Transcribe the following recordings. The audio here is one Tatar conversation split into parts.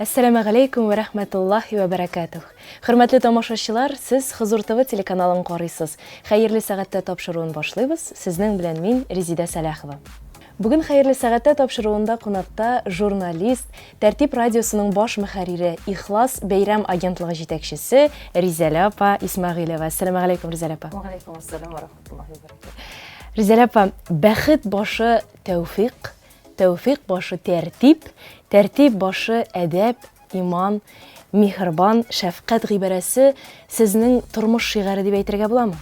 Әссәламәгаләйкүм вә рәхмәтуллаһи вә бәрәкәтүһ. Хөрмәтле тамашачылар, сез Хозур ТВ телеканалын карыйсыз. Хәерле сәгатьтә тапшыруын башлыйбыз. Сезнең белән мин, Резидә Сәләхова. Бүген Хәерле сәгатьтә тапшыруында кунакта журналист, Тәртип радиосының баш мөхәррире, Ихлас бәйрәм агентлыгы җитәкчесе Ризәлә апа Исмәгыйлева. Әссәламәгаләйкүм, Ризәлә апа. Вәгаләйкүм ассалам вә рәхмәтуллаһи вә бәрәкәтүһ. Ризәлә апа, бәхет башы тәүфик, Тәүфыйк башы тәртип, тәртип башы әдәп, иман, миһербан, шәфкать гыйбарәсе сезнең тормыш шигаре дип әйтергә буламы?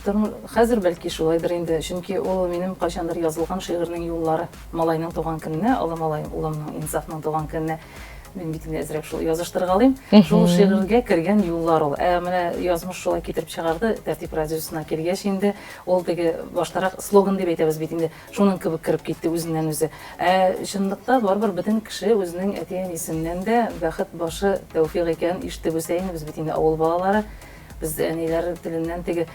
Хәзер бәлки шулайдыр инде, чөнки ул минем кайчандыр язылган шигырьнең юллары. Малайның туган көненә, олы малаем, улымның, Инсафның туган көненә мин бит инде әзрәк шул языштыргалыйм. Шул шигырьгә кергән юллар ул. Ә менә язмыш шулай китереп чыгарды, Тәртип радиосына килгәч инде, ул теге баштарак слоган дип әйтәбез бит инде. Шуның кебек кереп китте үзеннән-үзе. Ә чынлыкта барыбер бөтен кеше үзенең әти-әнисеннән дә бәхет башы тәүфыйк икәнен ишетеп үсә инде. Без бит инде авыл балалары. Без әниләр теленнән теге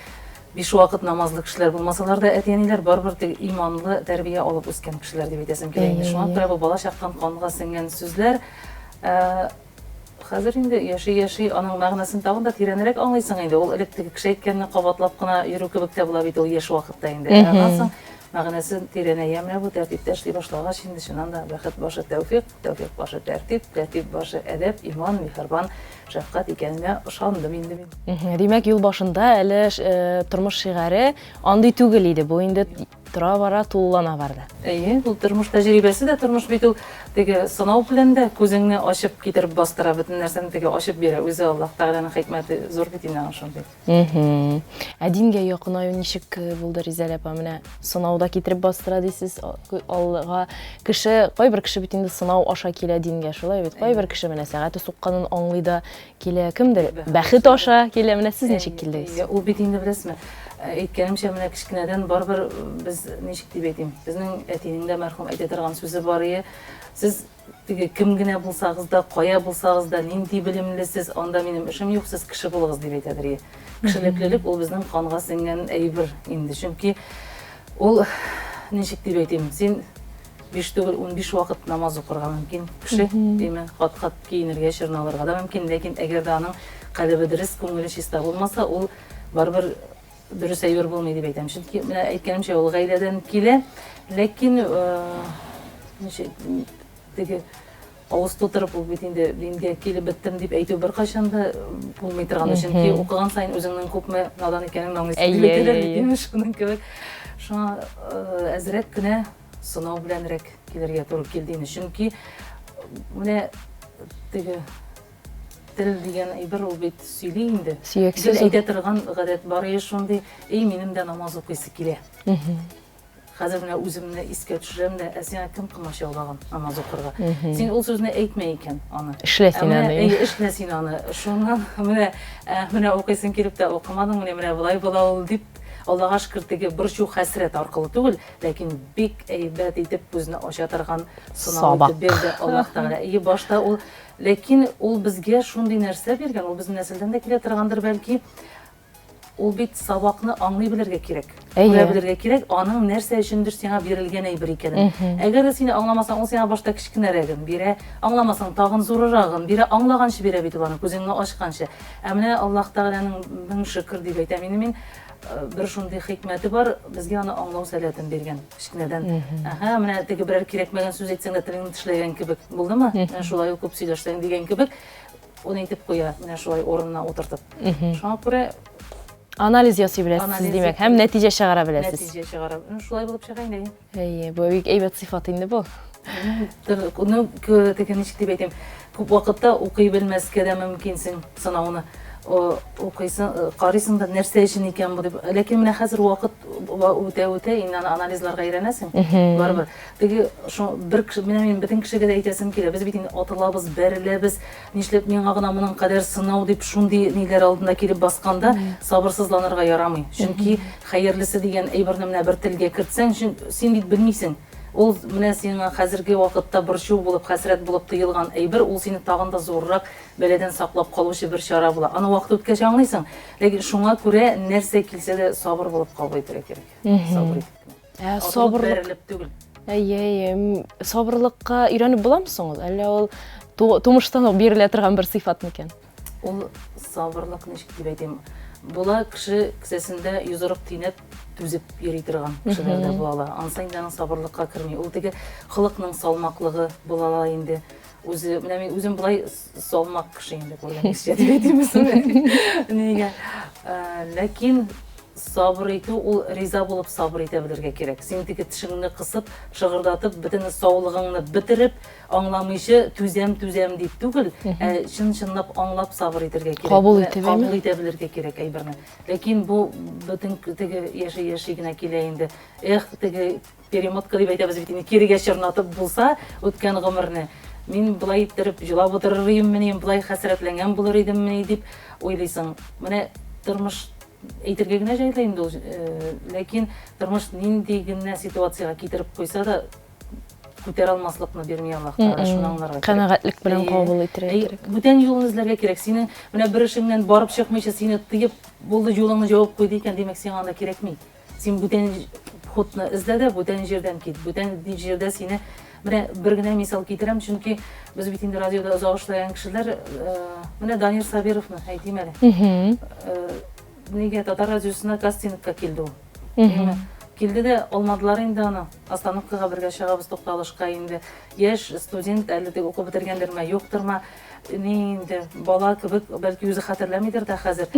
биш вакыт намазлы кешеләр булмасалар да, әти-әниләр барыбер теге иманлы тәрбия алып үскән кешеләр дип әйтәсем килә инде. Шуңа күрә бу бала чактан канга сеңгән сүзләр. Ә хәзер инде яши-яши аның мәгънәсен тагын да тирәнрәк аңлыйсың инде. Ул элек теге кеше әйткәнне кабатлап кына йөрү кебек тә була бит ул яшь вакытта инде. Ә аннан соң мәгънәсе тирәнәя. Менә бу тәртиптә эшли башлагач инде чыннан да бәхет башы тәүфик, тәүфик башы тәртип, тәртип башы әдәп, иман, миһербан, шәфкать икәненә ышандым инде мин. Димәк, юл башында әле э, тормыш шигаре андый түгел иде. Бу инде тора-бара тулылана барды. Әйе, ул тормыш тәҗрибәсе дә, тормыш бит ул теге сынау белән дә күзеңне ачып китереп бастыра, бөтен нәрсәне теге ачып бирә. Үзе Аллаһ Тәгаләнең хикмәте зур бит инде аның шундый. Ә дингә якынаю ничек э, булды, Ризәл апа? Менә сынау да китереп бастыра дисез, Аллага кеше, кайбер кеше бит инде сынау аша килә дингә, шулай бит? Кайбер кеше менә сәгате сукканын аңлый да Килә кемдер бәхет аша килә. Менә сез ничек килдегез? Ул бит инде беләсезме, әйткәнемчә, менә кечкенәдән барыбер без ничек дип әйтим, безнең әтинең дә мәрхүм әйтә торган сүзе бар ие. Сез теге кем генә булсагыз да, кая булсагыз да, нинди белемле сез, анда минем эшем юк, сез кеше булыгыз дип әйтәдер ие. Кешелеклелек ул безнең канга сеңгән әйбер инде. Чөнки ул ничек дип әйтим, син Биш түгел, 15 вакыт намаз укырга мөмкин кеше, димә, кат-кат киенергә, чорналырга да мөмкин, ләкин әгәр дә аның калебе дөрес, күңеле чиста булмаса, ул барыбер дөрес әйбер булмый дип әйтәм. Чөнки менә әйткәнемчә, ул гаиләдән килә, ләкин ничек теге авыз тутырып, ул бит инде дингә килеп беттем дип әйтү беркайчан да булмый торган, чөнки укыган саен үзеңнең күпме надан икәнеңне аңлыйсың дип әйтәләр бит, имеш, шуның кебек. Шуңа әзрәк кенә сынау беләнрәк килергә туры килде инде. Чөнки менә теге тел дигән әйбер ул бит сөйли инде. Сөяксез. Гел әйтә торган гадәт бар иде шундый, эй, минем дә намаз укыйсы килә. Хәзер менә үземне искә төшерәм дә, ә сиңа кем комачаулаган намаз укырга? Син ул сүзне әйтмә икән аны. Эшлә син аны. Әйе, эшлә син аны. Шуннан менә, менә укыйсың килеп тә укымадың, менә менә болай була ул дип, Аллага шөкер, теге борчу хәсрәт аркылы түгел, ләкин бик әйбәт итеп күзне ача торган сынау итеп бирде Аллаһ Тәгалә. Әйе, башта ул, ләкин ул безгә шундый нәрсә биргән, ул безнең нәселдән дә килә торгандыр бәлки. Ул бит сабакны аңлый белергә кирәк. Күрә белергә кирәк, аның нәрсә өчендер сиңа бирелгән әйбер икәнен. Әгәр дә син аңламасаң, ул сиңа башта кечкенәрәген бирә, аңламасаң, тагын зурырагын бирә, аңлаганчы бирә бит ул аны, күзеңне ачканчы. Ә менә Аллаһ Тәгаләнең мең шөкер дип әйтәм инде мин, бер шундый хикмәте бар, безгә аны аңлау сәләтен биргән кечкенәдән. Әһә, менә теге берәр кирәкмәгән сүз әйтсәң дә телеңне тешләгән кебек булдымы? Менә шулай ук күп сөйләшсәң дигән кебек, Ул әйтеп куя, менә шулай урынына утыртып. Шуңа күрә анализ ясый беләсез, димәк, һәм нәтиҗә чыгара беләсез. Нәтиҗә чыгара. Ну, шулай булып чыга инде. Әйе, бу бик әйбәт сыйфат инде бу. Ну, теге ничек дип әйтим, күп вакытта укый белмәскә дә мөмкинсең сынауны. Укыйсың, э, карыйсың да нәрсә өчен икән бу дип. Ләкин менә хәзер вакыт үтә-үтә инде аны анализларга өйрәнәсең. Барыбер. Теге шо бер кеше, менә мин бөтен кешегә дә әйтәсем килә. Без бит инде атылабыз, бәреләбез. Нишләп миңа гына моның кадәр сынау дип шундый ниләр алдында килеп басканда сабырсызланырга ярамый. Чөнки хәерлесе дигән әйберне менә бер телгә кертсәң, син бит белмисең. Ул менә сиңа хәзерге вакытта борчу булып, хәсрәт булып тоелган әйбер, ул сине тагын да зуррак бәладән саклап калучы бер чара була. Аны вакыт үткәч аңлыйсың. Ләкин шуңа күрә нәрсә килсә дә сабыр булып кабул итәргә кирәк. Сабыр итеп. Ә сабырлык бәрелеп түгел. Әйе, әйе. Сабырлыкка өйрәнеп буламы соң ул? Әллә ул тумыштан ук бирелә торган бер сыйфат микән? Ул сабырлык, ничек дип әйтим, була кеше кесәсендә йозырык төйнәп түзеп йөри торган кешеләр дә була ала. Анысы инде аның сабырлыкка керми. Ул теге холыкның салмаклыгы була ала инде. Үзе, менә мин үзем болай салмак кеше инде, күргәнегезчә дип әйтимме? Нигә? Ләкин сабыр итү ул риза булып сабыр итә белергә кирәк. Син теге тешеңне кысып, шыгырдатып, бөтен саулыгыңны бетереп, аңламыйча түзәм, түзәм дип түгел, ә чын-чынлап аңлап сабыр итәргә кирәк. Кабул итеп, кабул итә белергә кирәк әйберне. Ләкин бу бөтен теге яши-яши генә килә инде. Эх, теге перемотка дип әйтәбез бит инде, кирегә чорнатып булса үткән гомерне, мин болай иттереп җылап утырыр идеммени, болай хәсрәтләнгән булыр идеммени дип уйлыйсың. Менә тормыш әйтергә генә җайлы инде ул, э, ләкин тормыш нинди генә ситуациягә китереп куйса да, күтәрә алмаслыкны бирми Аллаһ Тәгалә, шуны аңларга кирәк. Канәгатьлек белән кабул итәргә кирәк. Бүтән юлны эзләргә кирәк. Синең менә бер эшеңнән барып чыкмыйча, сине тыеп, булды, юлыңны җавып куйды икән, димәк, сиңа анда кирәкми. Син бүтән ходны эзлә дә, бүтән җирдән кит. Бүтән җирдә сине менә бер генә мисал китерәм, чөнки без бит инде радиода озак эшләгән кешеләр, э, менә Данир Сабировны әйтим әле. Э, нигә татар радиосына кастингка килде ул. Килде дә алмадылар инде аны. Остановкага бергә чыгабыз тукталышка инде. Яшь студент әле тик укып бетергәндерме, юктырмы. Ни инде, бала кебек, бәлки үзе хәтерләмидер дә хәзер.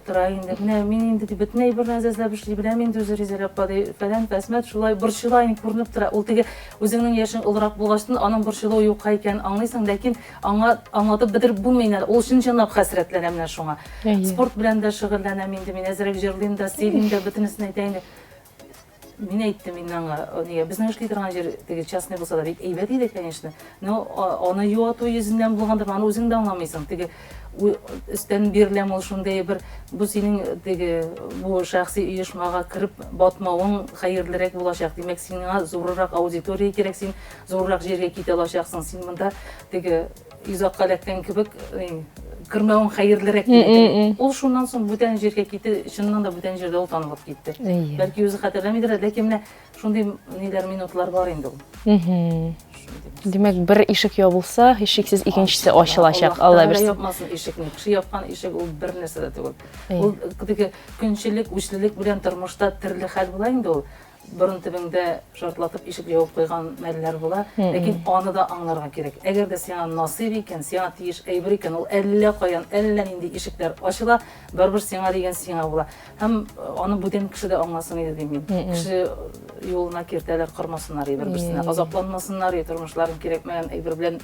Тора инде. Менә мин инде дип бөтен әйберне әзәзләп эшли беләм инде үзе Ризәл апа ди. Фәлән фәсмәт шулай борчыла инде күренеп тора. Ул теге үзеңнең яшең олырак булгачтын аның борчылуы юкка икәнен аңлыйсың, ләкин аңа аңлатып бетереп булмый инде. Ул чын-чынлап хәсрәтләнә менә шуңа. Спорт белән дә шөгыльләнәм инде мин, әзрәк җырлыйм да, сөйлим дә, бөтенесен әйтә инде. Мин әйттем инде аңа, нигә, безнең эшли торган җир теге частный булса да бик әйбәт иде, конечно. Но аны юату йөзеннән булгандыр, аны үзең дә аңламыйсың. Теге өстән биреләм ул шундый бер, бу синең теге бу шәхси оешмага кереп батмавың хәерлерәк булачак. Димәк, сиңа зуррак аудитория кирәк, син зуррак җиргә китә алачаксың. Син монда теге йозакка эләккән кебек кермәвең хәерлерәк дип әйтәм. Ул шуннан соң бүтән җиргә китте, чыннан да бүтән җирдә ул танылып китте. Бәлки үзе хәтерләмидер, ләкин менә шундый ниләр минутлар бар инде ул. Димәк, бер ишек ябылса, һичшиксез икенчесе ачылачак, Алла бирсен. Япмасын ишекне. Кеше япкан ишек ул бер нәрсә дә түгел. Ул теге көнчелек, үчлелек белән тормышта төрле хәл була инде ул. Борын төбеңдә шартлатып ишек ябып куйган мәлләр була. Ләкин аны да аңларга кирәк. Әгәр дә сиңа насыйп икән, сиңа тиеш әйбер икән, ул әллә каян, әллә нинди ишекләр ачыла, барыбер сиңа дигән сиңа була. Һәм э, аны бүтән кеше дә аңласын иде дим мин. Кеше юлына киртәләр кормасыннар иде бер-берсенә, азапланмасыннар иде, тормышларын кирәкмәгән әйбер белән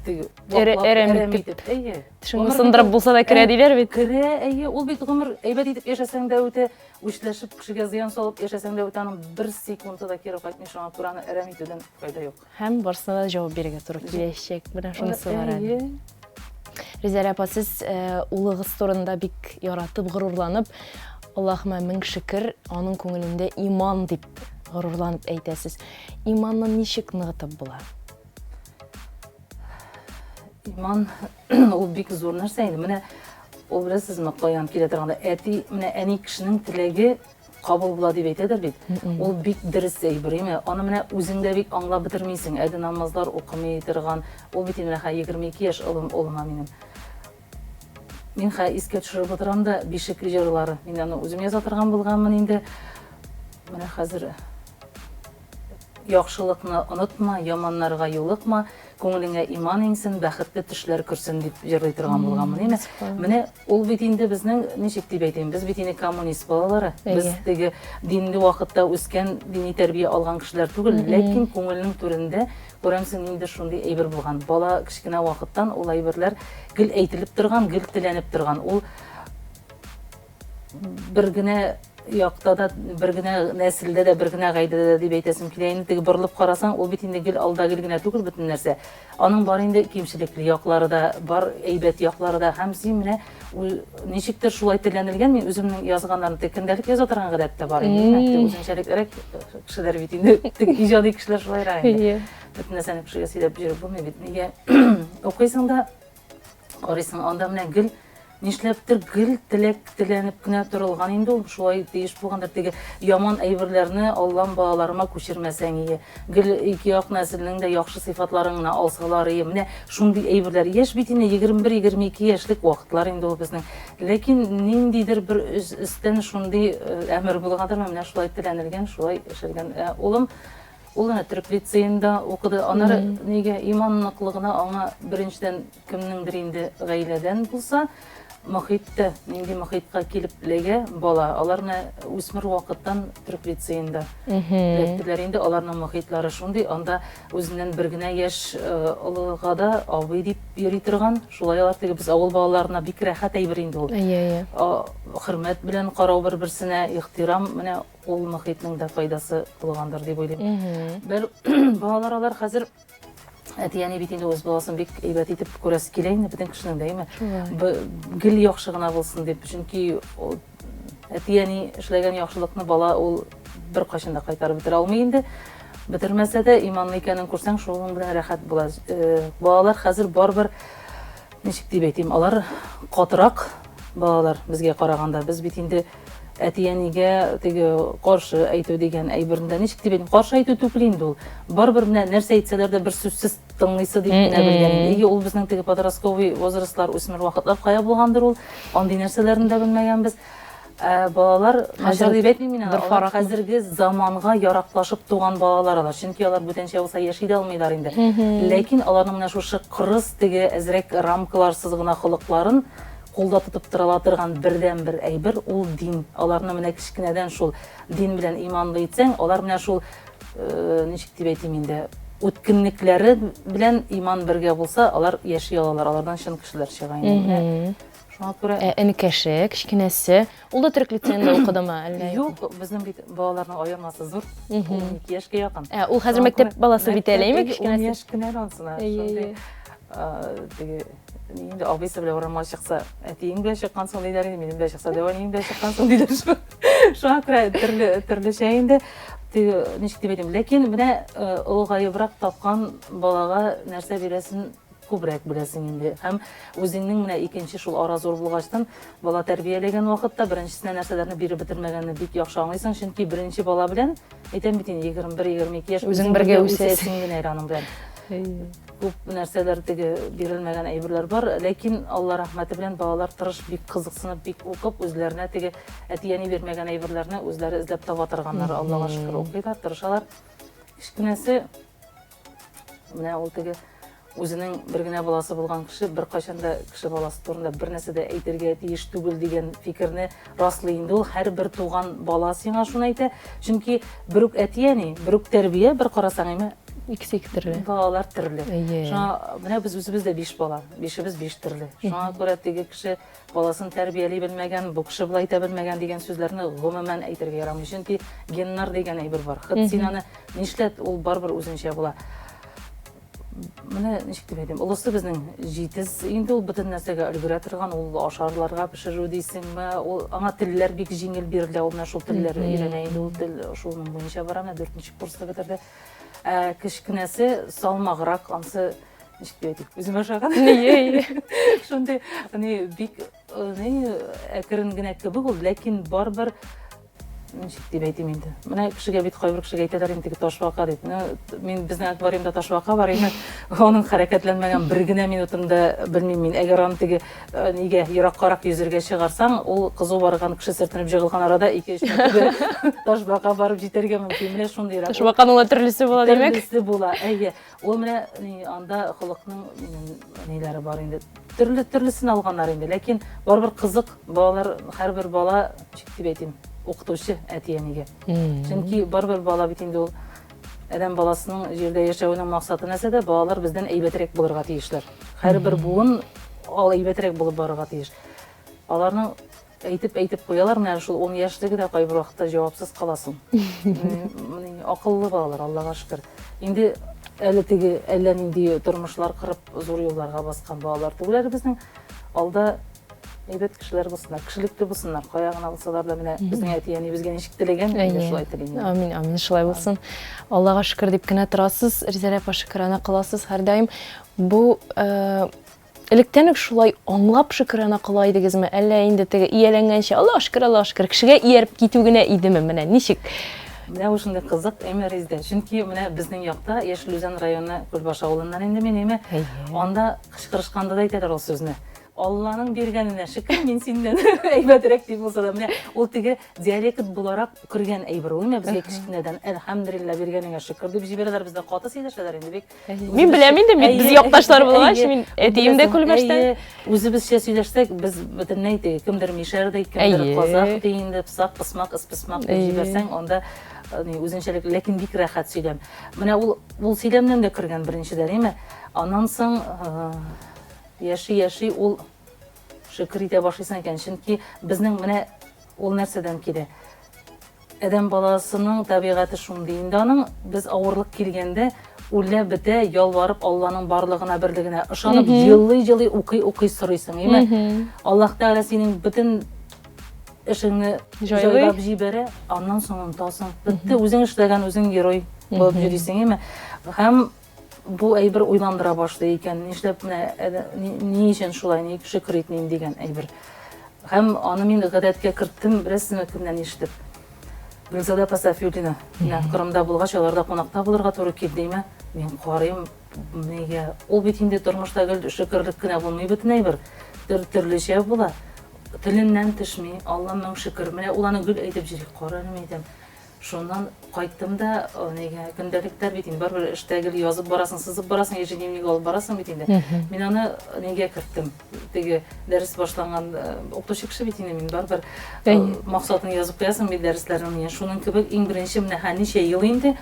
теге әрәм итеп. Әйе. Тешеңне сындырып булса да керә диләр бит. Керә, әйе, ул бит гомер әйбәт итеп яшәсәң дә үтә. Үчләшеп, кешегә зыян салып яшәсәң дә бит аның бер секунды да кире кайтмый, шуңа күрә аны әрәм итүдән файда юк. Һәм барысына да җавап бирергә туры киләчәк. Менә шунысы бар әле. Ризәлә апа, сез э, улыгыз турында бик яратып, горурланып, Аллаһыма мең шөкер, аның күңелендә иман дип горурланып әйтәсез. Иманны ничек ныгытып була? Иман ул бик зур нәрсә инде. Менә ул беләсезме, каян килә торган да әти, менә әни кешенең теләге кабул була дип әйтәдер бит. Ул бик дөрес әйбер, әйме? Аны менә үзең дә бик аңлап бетермисең. Әде намазлар укымый торган. Ул бит инде менә 22 яшь олым, улыма минем. Мин хә искә төшереп утырам да, бишек җырлары. Мин аны үзем яза торган булганмын инде. Менә хәзер Яхшылыкны онытма, яманнарга юлыкма, күңелеңә иман иңсен, бәхетле төшләр күрсен дип җырлый торган булганмын, әйме? Менә ул бит инде безнең, ничек дип әйтим, без бит инде коммунист балалары. Без теге динле вакытта үскән, дини тәрбия алган кешеләр түгел, ләкин күңелнең түрендә күрәмсең инде шундый әйбер булган. Бала кечкенә вакыттан ул әйберләр гел әйтелеп торган, гел теләнеп торган. Ул бер генә якта да, бер генә нәселдә дә, бер генә гаиләдә дә дип әйтәсем килә. Инде теге борылып карасаң, ул бит инде гел алда гел генә түгел бөтен нәрсә. Аның бар инде кимчелекле яклары да, бар әйбәт яклары да. Һәм син менә ничектер шулай телләнелгән, мин үземнең язганнарны тек көндәлек яза торган гадәт тә бар инде. Теге үзенчәлеклерәк кешеләр бит инде, теге иҗади кешеләр шулайрак инде. Бөтен нәрсәне кешегә сөйләп йөреп булмый бит. Нигә укыйсың да, карыйсың, анда менә гел. Нишләптер гел теләк теләнеп кенә торылган инде ул, шулай тиеш булгандыр. Теге яман әйберләрне Аллам балаларыма күчермәсәң ие. Гел ике як нәселнең дә яхшы сыйфатларын гына алсалар ие. Менә шундый әйберләр. Яшь бит инде, 21-22 яшьлек вакытлар инде ул безнең. Ләкин ниндидер бер өстән шундый әмер булгандырмы, менә шулай теләнелгән, шулай эшләнгән. Ә улым Ул әнә төрек лицеенда укыды. Аннары нигә иман ныклыгына аңа беренчедән кемнеңдер инде гаиләдән булса, мохит тә, нинди мохитка килеп эләгә бала. Алар менә үсмер вакыттан төрек лицеенда эләктеләр инде. Аларның мохитлары шундый, анда үзеннән бер генә яшь олыга да абый дип йөри торган. Шулай алар теге без авыл балаларына бик рәхәт әйбер инде ул. Әйе, әйе. Хөрмәт белән карау бер-берсенә, ихтирам, менә ул мохитнең дә файдасы булгандыр дип уйлыйм. Бер балалар алар хәзер әти-әни бит инде үз баласын бик әйбәт итеп күрәсе килә инде бөтен кешенең дә, әйме? Гел яхшы гына булсын дип, чөнки әти-әни эшләгән яхшылыкны бала ул беркайчан да кайтарып бетерә алмый инде. Бетермәсә дә, иманлы икәнен күрсәң, шуның белән рәхәт була. Балалар хәзер барыбер ничек дип әйтим, алар катырак балалар безгә караганда. Без бит инде әти-әнигә теге каршы әйтү дигән әйберне дә ничек дип әйтим, каршы әйтү түгел инде ул. Барыбер менә нәрсә әйтсәләр дә бер сүзсез тыңлыйсы дип кенә белгән инде. Ие, ул безнең теге подростковый возрастлар, үсмер вакытлар кая булгандыр ул. Андый нәрсәләрне дә белмәгәнбез. Ә балалар, начар дип әйтмим мин аны, алар хәзерге заманга яраклашып туган балалар алар. Чөнки алар бүтәнчә булса яши дә алмыйлар инде. Ләкин аларның менә шушы кырыс теге әзрәк рамкаларсыз гына холыкларын кулда тотып тора ала торган бердәнбер әйбер ул дин. Аларны менә кечкенәдән шул дин белән иманлы итсәң, алар менә шул ничек дип әйтим инде, үткенлекләре белән иман бергә булса, алар яши алалар, алардан чын кешеләр чыга инде. Шуңа күрә Ә энекәше, кечкенәсе, ул да төрек лицеенда укыдымы әллә? Юк, безнең бит балаларның аермасы зур. 12 яшькә якын. Ә, ул хәзер мәктәп баласы бит әле, әйме, кечкенәсе? 10 яшь кенә әле анысына. Шундый теге инде абыйсы белән урамга чыкса, әтиең белән чыккансың диләр инде, минем белән чыкса, дәү әниең белән чыккансың диләр. Шуңа күрә төрле төрлечә инде. Теге ничек дип әйтим, ләкин менә олыгаебрак тапкан балага нәрсә бирәсен күбрәк беләсең инде. Һәм үзеңнең менә икенче шул ара зур булгачтан бала тәрбияләгән вакытта беренчесенә нәрсәләрне биреп бетермәгәнне бик яхшы аңлыйсың, чөнки беренче бала белән, әйтәм бит инде, 21-22 яшь үзең бергә үсәсең генә әле аның белән. Күп нәрсәләр теге бирелмәгән әйберләр бар, ләкин Алла рәхмәте белән балалар тырыш, бик кызыксынып, бик укып, үзләренә теге әти-әни бирмәгән әйберләрне үзләре эзләп таба торганнар. Аллага шөкер, укыйлар, тырышалар. Кечкенәсе менә ул теге үзенең бер генә баласы булган кеше беркайчан да кеше баласы турында бер нәрсә дә әйтергә тиеш түгел дигән фикерне раслый инде ул. Һәрбер туган бала сиңа шуны әйтә. Чөнки бер үк әти-әни, бер үк тәрбия, бер карасаң, әйме, Икесе ике төрле. Балалар төрле. Әйе. Шуңа менә без үзебез дә биш бала, бишебез биш төрле. Шуңа күрә теге кеше баласын тәрбияли белмәгән, бу кеше болай итә белмәгән дигән сүзләрне гомумән әйтергә ярамый. Чөнки геннар дигән әйбер бар. Хыт син аны нишләт, ул барыбер үзенчә була. Менә ничек дип әйтим, олысы безнең җитез инде ул бөтен нәрсәгә өлгерә торган, ул ашарларга пешерү дисеңме, ул аңа телләр бик җиңел бирелә, ул менә шул телләр өйрәнә инде, ул тел шуның буенча бара, менә дүртенче курсны бетерде. Ә кечкенәсе салмаграк, ансы ничек дип әйтик, үземә ошаган. Шундый, ни бик ни әкрен генә кебек ул, ләкин барыбер ничек дип әйтим инде. Менә кешегә бит кайбер кешегә әйтәләр инде теге ташбака дип. Ну, мин безнең аквариумда ташбака бар инде. Аның хәрәкәтләнмәгән бер генә минутын да белмим мин. Әгәр аны теге э, нигә ераккарак йөзергә чыгарсаң, ул кызу барган кеше сөртенеп җыгылган арада 2-3 мәртәбә ташбака барып җитәргә мөмкин. Менә шундыйрак. Ташбаканың да төрлесе була, димәк. Төрлесе була, әйе. Ул менә ни, анда холыкның ниләре бар инде. Төрле төрлесен алганнар инде. Ләкин барыбер кызык, балалар, һәрбер бала, ничек дип әйтим, укытучы әти-әнигә. Чөнки барыбер бала бит инде ул адәм баласының җирдә яшәвенең максаты нәрсәдә? Балалар бездән әйбәтрәк булырга тиешләр. Һәрбер буын ал әйбәтрәк булып барырга тиеш. Аларның Әйтеп-әйтеп куялар, менә шул ун яшьлеге дә кайбер вакытта җавапсыз каласың. Акыллы балалар, Аллага шөкер. Инде әле теге әллә нинди тормышлар кырып, зур юлларга баскан балалар түгел әле безнең. Алда әйбәт кешеләр булсыннар, кешелекле булсыннар, кая гына булсалар да, менә безнең әти-әни безгә ничек теләгән, инде шулай телим. Амин, амин, шулай булсын. Аллага шөкер дип кенә торасыз, Ризәлә апа, шөкерана кыласыз һәрдаим. Бу э, Электән үк шулай аңлап шөкерана кыла идегезме, әллә инде теге ияләнгәнчә, Аллаһ шөкер, Аллаһ шөкер, кешегә ияреп китү генә идеме, менә ничек? Менә бу шундый кызык, әйме, Резидә. Чөнки менә безнең якта, Яшел Үзән районы Күлбаш авылыннан инде мин, әйме, анда кычкырышканда да әйтәләр ул сүзне. Алланың биргәненә шөкер, мин синнән әйбәтрәк дип булса да, менә ул теге диалект буларак кергән әйбер ул, менә безгә кечкенәдән әлхәмдүлилләһ биргәнеңә шөкер дип җибәрәләр, бездә каты сөйләшәләр инде бик. Мин беләм инде, мин без якташлар булгач, мин әтием дә Күлбаштан. Үзебезчә сөйләшсәк, без бөтенләй теге кемдер мишәр ди, кемдер казах ди инде, пысак, пысмак, ыспысмак дип җибәрсәң, анда ни үзенчәлекле, ләкин бик рәхәт сөйләм. Менә ул ул сөйләмнән дә кергән беренчедән, әйме? Аннан соң яши-яши ул шөкер итә башлыйсың икән, чөнки безнең менә ул нәрсәдән килә? Адәм баласының табигате шундый инде аның, без авырлык килгәндә үлә бетә, ялварып Алланың барлыгына, берлегенә ышанып, елый-елый, укый-укый сорыйсың, әйме? Аллаһ Тәгалә синең бөтен эшеңне җайлап җибәрә, аннан соң онытасың. Бетте, үзең эшләгән, үзең герой булып йөрисең, әйме? Һәм бу әйбер уйландыра башлый икән, нишләп менә, ни өчен шулай, ник шөкер итмим дигән әйбер. Һәм аны мин гадәткә керттем, беләсезме, кемнән ишетеп? Гөлзада апа Сафиуллина. Менә Кырымда булгач, аларда кунакта булырга туры килде, димә. Мин карыйм, нигә? Ул бит инде тормышта гел шөкерлек кенә булмый бөтен әйбер. Төрлечә була. Теленнән төшми, Аллам мең шөкер. Менә ул аны гел әйтеп йөри. Кара әле, мин әйтәм. Шуннан кайттым да, нигә, көндәлекләр бит инде, барыбер эштә гел язып барасың, сызып барасың, ежедневник алып барасың бит инде. Мин аны нигә керттем? Теге дәрес башланган укытучы кеше бит инде мин, барыбер максатын язып куясың бит дәресләрнең. Менә шуның кебек иң беренче менә һә ничә ел инде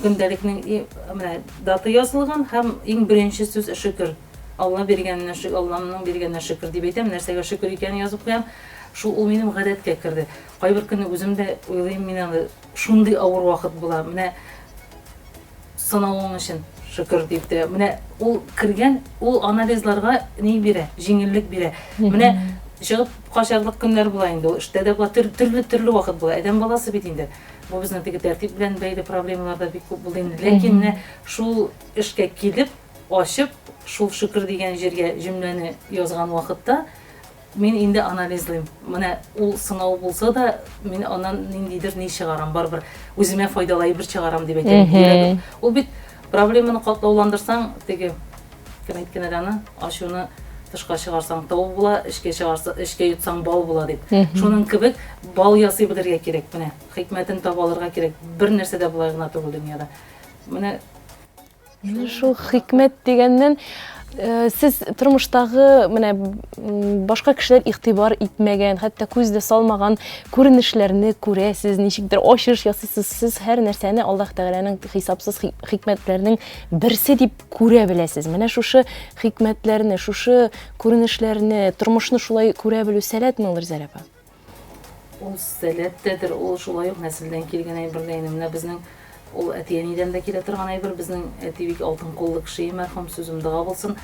көндәлекнең менә дата язылган һәм иң беренче сүз шөкер. Алла биргәненә шөкер, Алламның биргәненә шөкер дип әйтәм, нәрсәгә шөкер икәнен язып куям. Шул ул минем гадәткә керде. Кайбер көнне үзем дә уйлыйм, мин аны шундый авыр вакыт була. Менә сынавың өчен шөкер дип тә. Менә ул кергән, ул анализларга ни бирә, җиңеллек бирә. Менә чыгып качарлык көннәр була инде ул. Эштә дә була, төрле-төрле вакыт була. Адәм баласы бит инде. Бу безнең теге тәртип белән бәйле проблемалар да бик күп булды инде. Ләкин менә шул эшкә килеп, ачып, шул шөкер дигән җиргә җөмләне язган вакытта Мин инде анализлыйм. Менә ул сынау булса да, мин аннан ниндидер ни чыгарам, барыбер үземә файдалы әйбер чыгарам дип әйтәм. Йөрәгем. Ул бит проблеманы катлауландырсаң, теге кем әйткән әле аны, ачуны тышка чыгарсаң тау була, эчкә чыгарса, эчкә йотсаң бал була дип. Шуның кебек бал ясый белергә кирәк менә. Хикмәтен таба алырга кирәк. Бер нәрсә дә болай гына түгел дөньяда. Менә Менә шул хикмәт дигәннән, э, сез тормыштагы менә башка кешеләр игътибар итмәгән, хәтта күз дә салмаган күренешләрне күрәсез, ничектер ачыш ясыйсыз. Сез һәр нәрсәне Аллаһ Тәгаләнең хисапсыз хикмәтләренең берсе дип күрә беләсез. Менә шушы хикмәтләрне, шушы күренешләрне, тормышны шулай күрә белү сәләтме ул, Ризәлә апа? Ул сәләт тәдер, ул шулай ук нәселдән килгән әйбер дә инде. Менә безнең ул әти-әнидән дә килә торган әйбер. Безнең әти бик алтын куллы кеше, мәрхүм, сүзем дога булсын.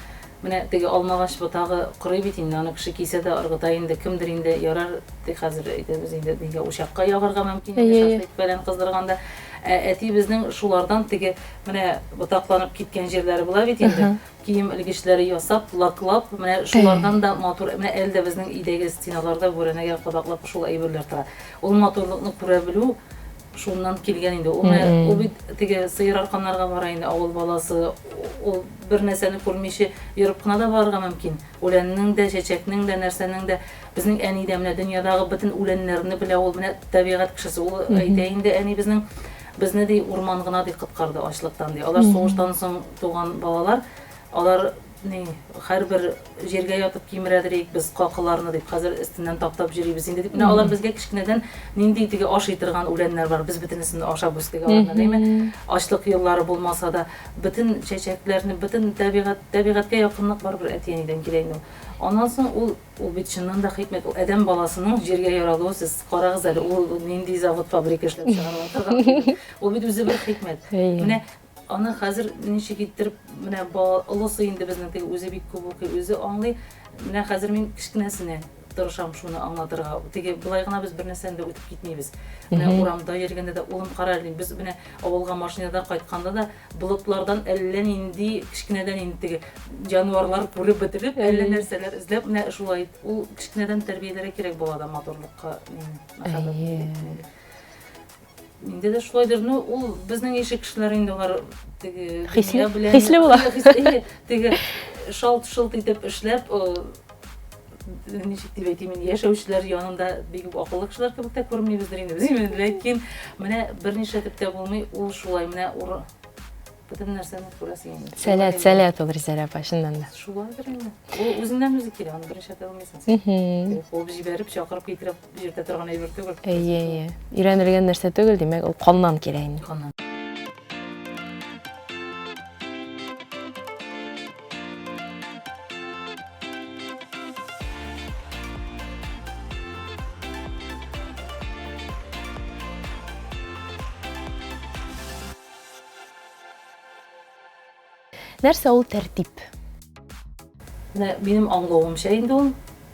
Менә теге алмагач ботагы корый бит инде, аны кеше кисә дә ыргыта инде, кемдер инде ярар, тик хәзер әйтәбез инде, нигә учакка ягарга мөмкин инде, шашлык белән кыздырганда. Ә әти безнең шулардан теге менә ботакланып киткән җирләре була бит инде. Кием элгечләре ясап, лаклап, менә шулардан да матур, менә әле дә безнең өйдәге стеналарда бүрәнәгә кадаклап шул әйберләр тора. Ул матурлыкны күрә белү шуннан килгән инде. Ул менә, ул бит теге сыер арканнарга бара инде авыл баласы, ул бер нәрсәне күрмичә йөреп кына да барырга мөмкин. Үләннең дә, чәчәкнең дә, нәрсәнең дә. Безнең әни дә менә дөньядагы бөтен үләннәрне белә, ул менә табигать кешесе. Ул әйтә инде әни безнең, Безне, ди, урман гына, ди, коткарды ачлыктан, ди. Алар сугыштан соң туган балалар. Алар, ни, һәрбер җиргә ятып кимерәдер идек без какыларны, дип, хәзер өстеннән таптап йөрибез инде, дип. Менә алар безгә кечкенәдән нинди теге ашый торган үләннәр бар, без бөтенесен ашап үстек аларны, димме? Ачлык еллары булмаса да, бөтен чәчәкләрне, бөтен табигать, табигатькә якынлык барыбер әти-әнидән килә инде ул. Аннан соң ул Ул бит чыннан да хикмәт. Ул адәм баласының җиргә яралуы, сез карагыз әле, ул нинди завод-фабрика эшләп чыгарыла торган әйбер. Ул бит үзе бер хикмәт. Менә аны хәзер ничек иттереп, менә олысы инде безнең теге үзе бик күп укый, үзе аңлый. Менә хәзер мин кечкенәсенә. тырышам шуны аңлатырга. Теге болай гына без бер нәрсәне дә үтеп китмибез. Менә урамда йөргәндә дә, улым, кара әле, без менә авылга машинада кайтканда да болытлардан әллә нинди кечкенәдән инде теге җанварлар күреп бетереп, әллә нәрсәләр эзләп, менә шулай ул кечкенәдән тәрбияләргә кирәк балада матурлыкка мәхәббәт. Миндә дә шулайдыр. Ну, ул безнең ише кешеләр инде алар теге хисле белән хисле була. Теге шалт-шылт итеп эшләп, ничек дип әйтим инде, яшәүчеләр янында бик үк акыллы кешеләр кебек тә күренмибездер инде без. Ләкин менә бернишләтеп тә булмый, ул шулай менә бөтен нәрсәне күрәсең инде. Сәләт, сәләт ул, Ризәлә апа, чыннан да. Шулайдыр инде. Ул үзеннән үзе килә, аны бернишләтә алмыйсың син. Куып җибәреп, чакырып китереп йөртә торган әйбер түгел. Әйе, әйе. Өйрәнелгән нәрсә түгел, димәк, ул каннан килә инде. Каннан. Нәрсә ул тәртип? Менә минем аңлавымча инде ул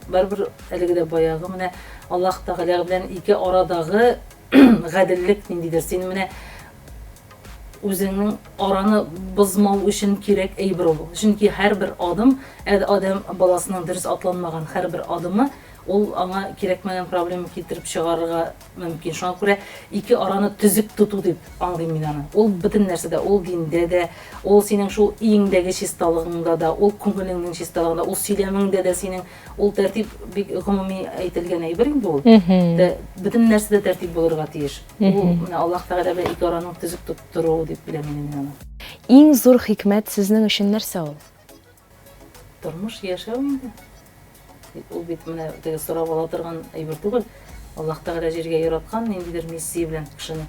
барыбер әлеге дә баягы менә Аллаһ Тәгалә белән ике арадагы гаделлек ниндидер. Син менә үзеңнең араны бозмау өчен кирәк әйбер ул. Чөнки һәрбер адым, адәм баласының дөрес атланмаган һәрбер адымы ул аңа кирәкмәгән проблема китереп чыгарырга мөмкин. Шуңа күрә ике араны төзек тоту дип аңлыйм мин аны. Ул бөтен нәрсәдә, ул диндә дә, ул синең шул өеңдәге чисталыгыңда да, ул күңелеңнең чисталыгында, ул сөйләмеңдә дә синең ул тәртип бик гомуми әйтелгән әйбер инде ул. Дә бөтен нәрсәдә тәртип булырга тиеш. Ул менә Аллаһ Тәгалә белән ике араның төзек тоттыруы дип беләм инде мин аны. Иң зур хикмәт сезнең өчен нәрсә ул? Тормыш, яшәү инде. Ул бит менә теге сорап ала торган әйбер түгел. Аллаһ Тәгалә җиргә яраткан ниндидер миссия белән кешене.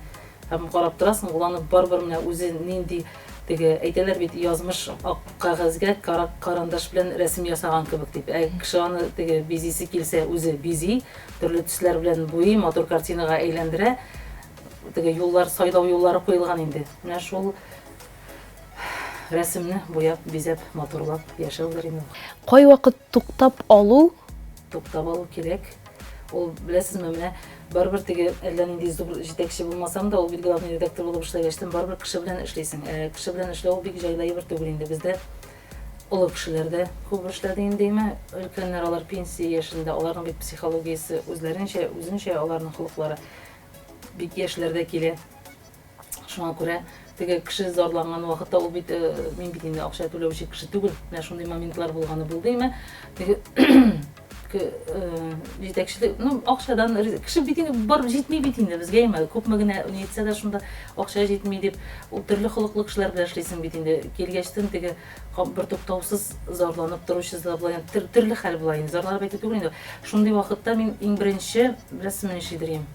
Һәм карап торасың, ул аны барыбер менә үзе нинди теге әйтәләр бит, язмыш ак кәгазьгә кара карандаш белән рәсем ясаган кебек дип. Ә кеше аны теге бизисе килсә, үзе бизи, төрле төсләр белән буйый, матур картинага әйләндерә. Теге юллар, сайлау юллары куелган инде. Менә шул Рәсемне буяп, бизәп, матурлап яшәүдер инде ул. Кайвакыт туктап алу. Туктап алу кирәк. Ул, беләсезме, менә барыбер теге әллә нинди зур җитәкче булмасам да, ул бит главный редактор булып эшләгәчтен барыбер кеше белән эшлисең. Ә кеше белән эшләү ул бик җайлы әйбер түгел инде. Бездә олы кешеләр дә күп эшләде инде, әмма өлкәннәр алар пенсия яшендә, аларның бит психологиясе үзләренчә, үзенчә, аларның холыклары бик яшьләр дә килә. Шуңа күрә теге кеше зарланган вакытта ул бит э, мин бит инде акча түләүче кеше түгел. Менә шундый моментлар булганы булды име. Теге э, җитәкчелек, ну, акчадан кеше бит инде барып җитми бит инде безгә име. Күпме генә ни итсә дә шунда акча җитми дип, ул төрле холыклы кешеләр белән эшлисең бит инде. Килгәчтен теге бер туктаусыз зарланып торучы була, төрле хәл була инде. Зарланып әйтү түгел инде. Шундый вакытта мин иң беренче, беләсезме, нишли идем?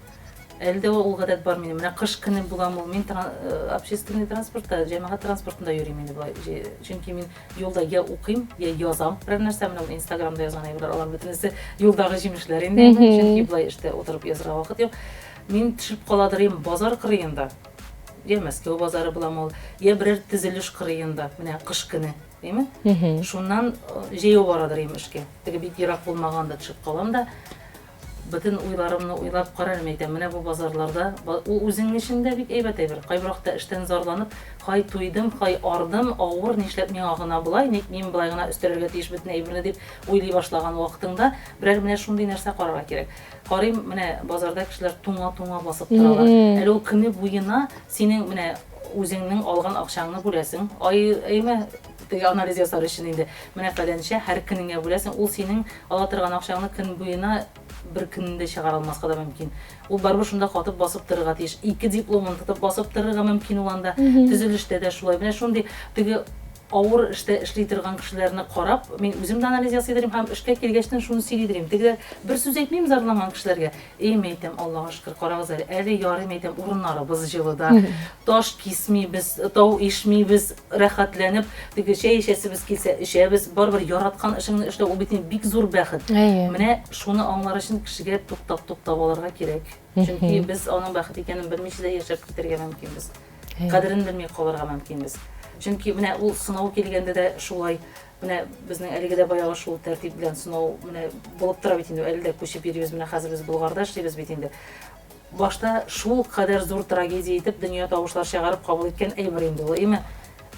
Әле дә ул гадәт бар минем. Менә кыш көне буламы ул, мин э, общественный транспортта, җәмәгать транспортында йөрим инде болай. Чөнки мин юлда я укыйм, я язам берәр нәрсә. Менә Инстаграмда язган әйберләр, алар бөтенесе юлдагы җимешләр инде. Чөнки болай эштә утырып язырга вакыт юк. Мин төшеп каладырыйм базар кырыенда. Я Мәскәү базары буламы ул, я берәр төзелеш кырыенда, менә кыш көне, әйме? Шуннан э, җәяү барадырыйм эшкә. Теге бик ерак булмаганда төшеп калам да. Бөтен уйларымны уйлап карарым, әйтәм, менә бу базарларда, ул үзеңнең өчен дә бик әйбәт әйбер. Кайбер вакытта эштән зарланып, һай туйдым, һай ардым, авыр, нишләп миңа гына болай, ник мин болай гына өстерәргә тиеш бөтен әйберне дип уйлый башлаган вакытыңда, берәр менә шундый нәрсә карарга кирәк. Карыйм, менә базарда кешеләр туңа-туңа басып торалар. Әле ул көне буена синең менә үзеңнең алган акчаңны бүләсең. Ай, әйме, теге анализ ясар өчен инде. Менә фәләнчә һәр көнеңә бүләсең, ул синең ала торган акчаңны көн буена бер көнендә чыгара алмаска да мөмкин. Ул барыбер шунда катып басып торырга тиеш. Ике дипломын тотып басып торырга мөмкин ул анда. Төзелештә дә шулай. Менә шундый теге авыр эштә эшли торган кешеләрне карап, мин үзем дә анализ ясый идем һәм эшкә килгәчтен шуны сөйли идем. Тегеләр бер сүз әйтмим зарланган кешеләргә. Эй, мәйтәм, Аллага шөкер, карагыз әле, әле ярый, мәйтәм, урыннарыбыз җылыда, таш кисмибез, тау ишмибез, рәхәтләнеп, теге чәй эчәсебез килсә, эчәбез, барыбер яраткан эшеңне эшләү, ул бит инде бик зур бәхет. Менә шуны аңлар өчен кешегә туктап-туктап алырга кирәк. Чөнки без аның бәхет икәнен белмичә дә яшәп китәргә мөмкинбез. Кадерен белми калырга мөмкинбез. Чөнки менә ул сынау килгәндә дә шулай, менә безнең әлеге дә баягы шул тәртип белән сынау менә булып тора бит инде, әле дә күчеп йөрибез, менә хәзер без Болгарда эшлибез бит инде. Башта шул кадәр зур трагедия итеп, дөнья тавышлар чыгарып кабул иткән әйбер инде ул, әйме?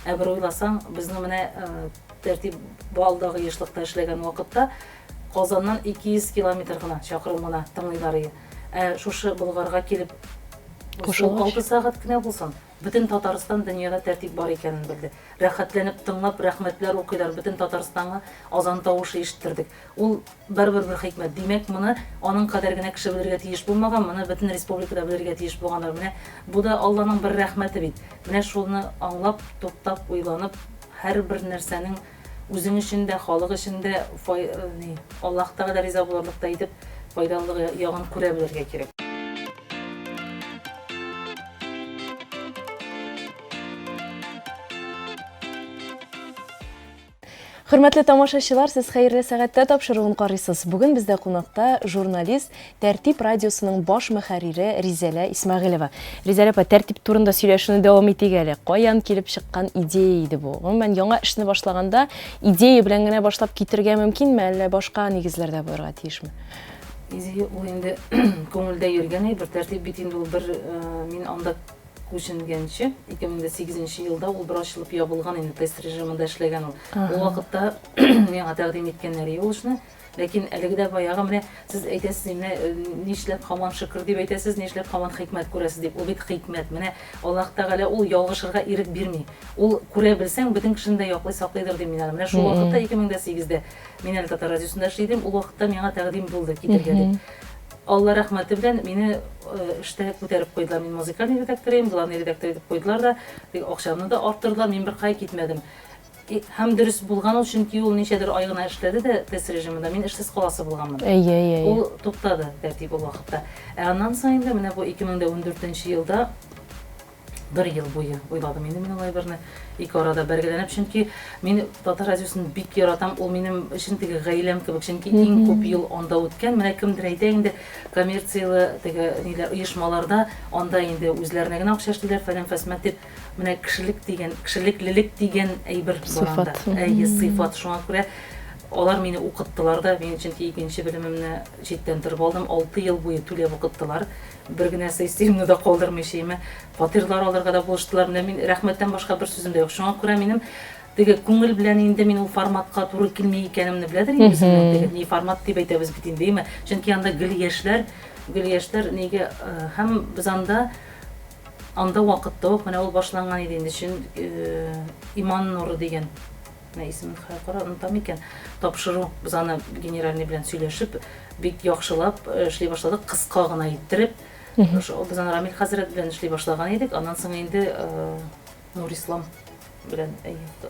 Ә бер уйласаң, безнең менә тәртип балдагы ешлыкта эшләгән вакытта Казаннан 200 километр гына, чакрым гына тыңлыйлар ие. Ә шушы Болгарга килеп, шул 6 сәгать кенә булсын, бөтен Татарстан дөньяда тәртип бар икәнен белде. Рәхәтләнеп тыңлап, рәхмәтләр укыйлар, бөтен Татарстанга азан тавышы ишеттердек. Ул барыбер бер хикмәт. Димәк, моны аның кадәр генә кеше белергә тиеш булмаган, моны бөтен республикада белергә тиеш булганнар. Менә бу да Алланың бер рәхмәте бит. Менә шуны аңлап, туктап, уйланып, һәрбер нәрсәнең үзең өчен дә, халык өчен дә фай, ни, Аллаһ Тәгалә риза булырлык та итеп файдалылыгы ягын күрә белергә кирәк. Хөрмәтле тамашачылар, сез Хәерле сәгатьтә тапшыруын карыйсыз. Бүген бездә кунакта журналист, Тәртип радиосының баш мөхәррире Ризәлә Исмәгыйлева. Ризәлә апа, тәртип турында сөйләшүне дәвам итик әле. Каян килеп чыккан идея иде бу? Гомумән, яңа эшне башлаганда идея белән генә башлап китергә мөмкинме, әллә башка нигезләрдә булырга тиешме? Идея ул инде күңелдә йөргән әйбер. Тәртип бит инде ул бер мин анда Күченгәнче, 2008 нче елда ул бер ачылып ябылган инде, тест режимында эшләгән ул. Ул вакытта миңа тәкъдим иткәннәр иде ул эшне. Ләкин әлеге дә баягы менә сез әйтәсез, менә э, нишләп һаман шөкер дип әйтәсез, нишләп һаман хикмәт күрәсез дип. Ул бит хикмәт. Менә Аллаһ Тәгалә ул ялгышырга ирек бирми. Ул күрә белсәң, бөтен кешене дә яклый, саклыйдыр дим мин аны. Менә шул вакытта 2008-дә мин әле Татар радиосында эшли идем. Ул вакытта миңа тәкъдим булды китергә дип. Алла рәхмәте белән мине эштә күтәреп куйдылар. Мин музыкальный редактор идем, главный редактор итеп куйдылар да, тик акчамны да арттырдылар, мин беркая китмәдем. Һәм дөрес булган ул, чөнки ул ничәдер ай гына эшләде дә тест режимында, мин эшсез каласы булганмын. Әйе, әйе, әйе. Ул туктады тәртип ул вакытта. Ә аннан соң инде менә бу 2014 нче елда Бер ел буе уйладым инде мин ул әйберне. Ике арада бәргәләнеп, чөнки мин татар радиосын бик яратам. Ул минем өчен теге гаиләм кебек, чөнки иң күп ел анда үткән. Менә кемдер әйтә инде, коммерцияле теге ниләр оешмаларда анда инде үзләренә генә акча эшлиләр, фәлән фәсмәт дип. Менә кешелек дигән, кешелеклелек дигән әйбер бар анда. Әйе, сыйфат. Шуңа күрә алар мине укыттылар да. Мин чөнки икенче белемемне читтән торып алдым. 6 ел буе түләп укыттылар. Бер генә сыйсыймны да калдырмыйча име. Фатирлар алырга да булыштылар. Менә мин рәхмәттән башка бер сүзем дә юк. Шуңа күрә минем теге күңел белән инде мин ул форматка туры килми икәнемне беләдер инде үземнең теге ни формат дип әйтәбез бит инде, име. Чөнки анда гел яшьләр, гел яшьләр нигә э, һәм без анда анда вакытта ук менә ул башланган иде инде, чөн э, Иман нуры дигән Менә исемен хәзер кара, онытам икән. Тапшыру, без аны генеральный белән сөйләшеп, бик яхшылап э, эшли башладык, кыска гына иттереп. Без аны Рамил хәзрәт белән эшли башлаган идек. Аннан соң инде э, Нурислам белән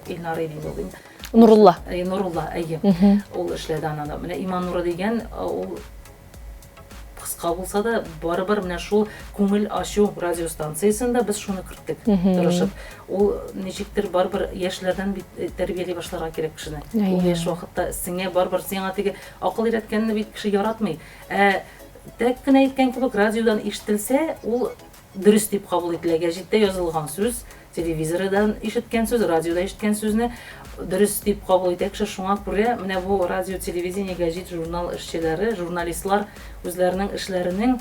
Илнар иде инде ул. Нурулла. Нурулла, әйе. Ул эшләде аннан. Менә Иман нуры дигән э, ул кыска булса да, барыбер менә шул күңел ачу радиостанциясендә без шуны керттек, тырышып. Ул ничектер барыбер яшьләрдән бит э, тәрбияли башларга кирәк кешене. Ул яшь вакытта сеңә барыбер сиңа теге акыл өйрәткәнне бит кеше яратмый. Ә тәк кенә әйткән кебек радиодан ишетелсә, ул дөрес дип кабул ителә. Гәҗиттә язылган сүз, телевизордан ишеткән сүз, радиода ишеткән сүзне дөрес дип кабул итә кеше. Шуңа күрә менә бу радио, телевидение, гәҗит, журнал эшчеләре, журналистлар үзләренең эшләренең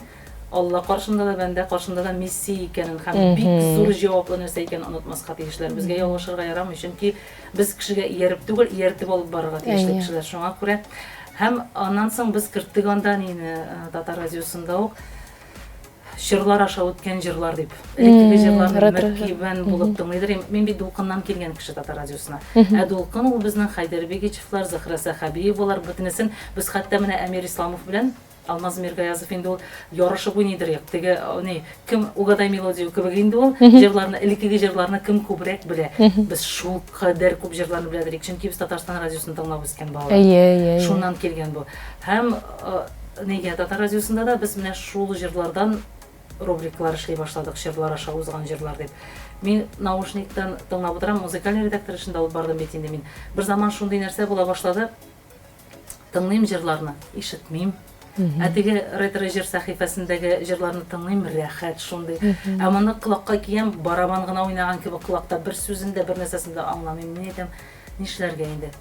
Алла каршында да, бәндә каршында да миссия икәнен һәм бик зур җаваплы нәрсә икәнен онытмаска тиешләр. Безгә ялгышырга ярамый, чөнки без кешегә ияреп түгел, ияртеп алып барырга тиешле кешеләр. Шуңа күрә һәм аннан соң без керттек анда нине, э, татар радиосында ук Чорлар аша үткән җырлар дип. Элеккеге җырларны мөкиббән булып тыңлыйдыр. Мин бит Дулкыннан килгән кеше татар радиосына. Ә Дулкын ул безнең Хәйдәр Бигичевлар, Зөһрә Сәхәбиевалар, бөтенесен без хәтта менә Әмир Исламов белән Алмаз Миргаязов инде ул ярышып уйныйдыр як. Теге ни, кем угадай мелодию кебек инде ул җырларны, элеккеге җырларны кем күбрәк белә. Без шул кадәр күп җырларны беләдер идек, чөнки без Татарстан радиосын тыңлап үскән балалар. Әйе, әйе. Шуннан килгән бу. Һәм Нигә татар радиосында да без менә шул җырлардан рубрикалар эшли башладык, җырлар аша узган җырлар дип. Мин наушниктан тыңлап утырам, музыкальный редактор эшен дә алып бардым бит инде мин. Бер заман шундый нәрсә була башлады, тыңлыйм җырларны, ишетмим. Ә теге ретро җыр сәхифәсендәге җырларны тыңлыйм, рәхәт шундый. Ә моны колакка киям, барабан гына уйнаган кебек колакта бер сүзен дә, бер нәрсәсен дә аңламыйм. Мин әйтәм, нишләргә инде?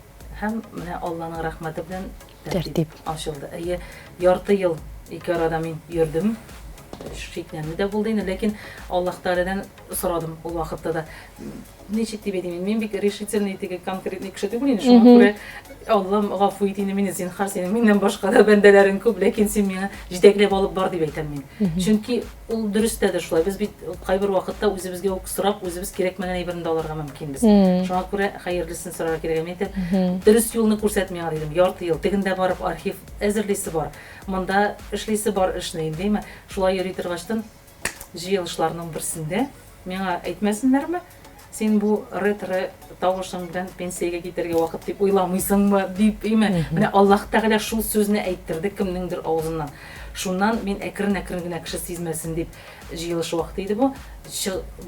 Һәм менә Алланың рәхмәте белән тәртип ачылды. Әйе, ярты ел ике арада мин йөрдем. Шикләнү дә булды инде, ләкин Аллаһ Тәгаләдән сорадым ул вакытта да. Ничек дип әйтим, мин бик решительный, теге конкретный кеше түгел инде, шуңа күрә Аллам, гафу ит инде мине, зинһар, синең миннән башка да бәндәләрең күп, ләкин син миңа җитәкләп алып бар дип әйтәм мин. Чөнки ул дөрес тә дә шулай. Без бит кайбер вакытта үзебезгә үк сорап, үзебез кирәкмәгән әйберне дә алырга мөмкинбез. Шуңа күрә хәерлесен сорарга кирәк. Мин әйтәм, дөрес юлны күрсәт миңа дидем. Ярты ел тегендә барып архив әзерлисе бар. Монда эшлисе бар эшне инде, әйме? Шулай йөри торгачтын җыелышларның берсендә миңа әйтмәсеннәрме, син бу ретро тавышың белән пенсиягә китәргә вакыт дип уйламыйсыңмы, дип, әйме? Менә Аллаһ Тәгалә шул сүзне әйттерде кемнеңдер авызыннан. Шуннан мин әкрен-әкрен генә кеше сизмәсен дип, җыелыш вакыты иде бу,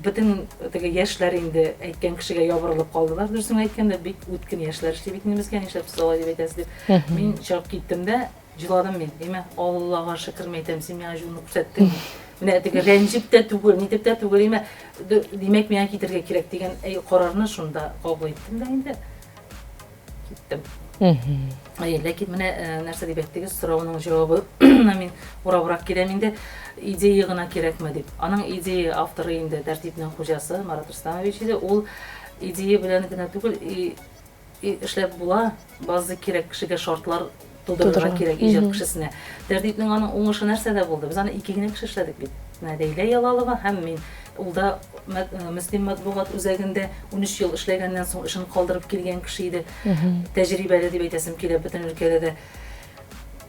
бөтен теге яшьләр инде әйткән кешегә ябырылып калдылар. Дөресен әйткәндә, бик үткен яшьләр эшли бит инде безгә, нишләп сез алай дип әйтәсез дип. Мин чыгып киттем дә, Җыладым мин. Әйме, Аллага шөкер, мин әйтәм, син миңа җылны күрсәттең. Менә теге рәнҗеп тә түгел, нитеп тә түгел, әйме, димәк, миңа китергә кирәк дигән карарны шунда кабул иттем дә инде. Киттем. Әй, ләкин менә нәрсә дип әйттегез, сорауның җавабы мин урабрак киләм инде. Идея гына кирәкме дип. Аның идея авторы инде тәртипнең хуҗасы Марат Рустамович иде. Ул идея белән генә түгел, эшләп була, база кирәк, кешегә шартлар тудырырга кирәк иҗат кешесенә. Тәртипнең аның уңышы нәрсәдә булды? Без аны ике генә кеше эшләдек бит. Менә Ләйлә Ялалова һәм мин. Ул да Мөслим матбугат үзәгендә 13 ел эшләгәннән соң эшен калдырып килгән кеше иде. Тәҗрибәле дип әйтәсем килә бөтен өлкәдә дә.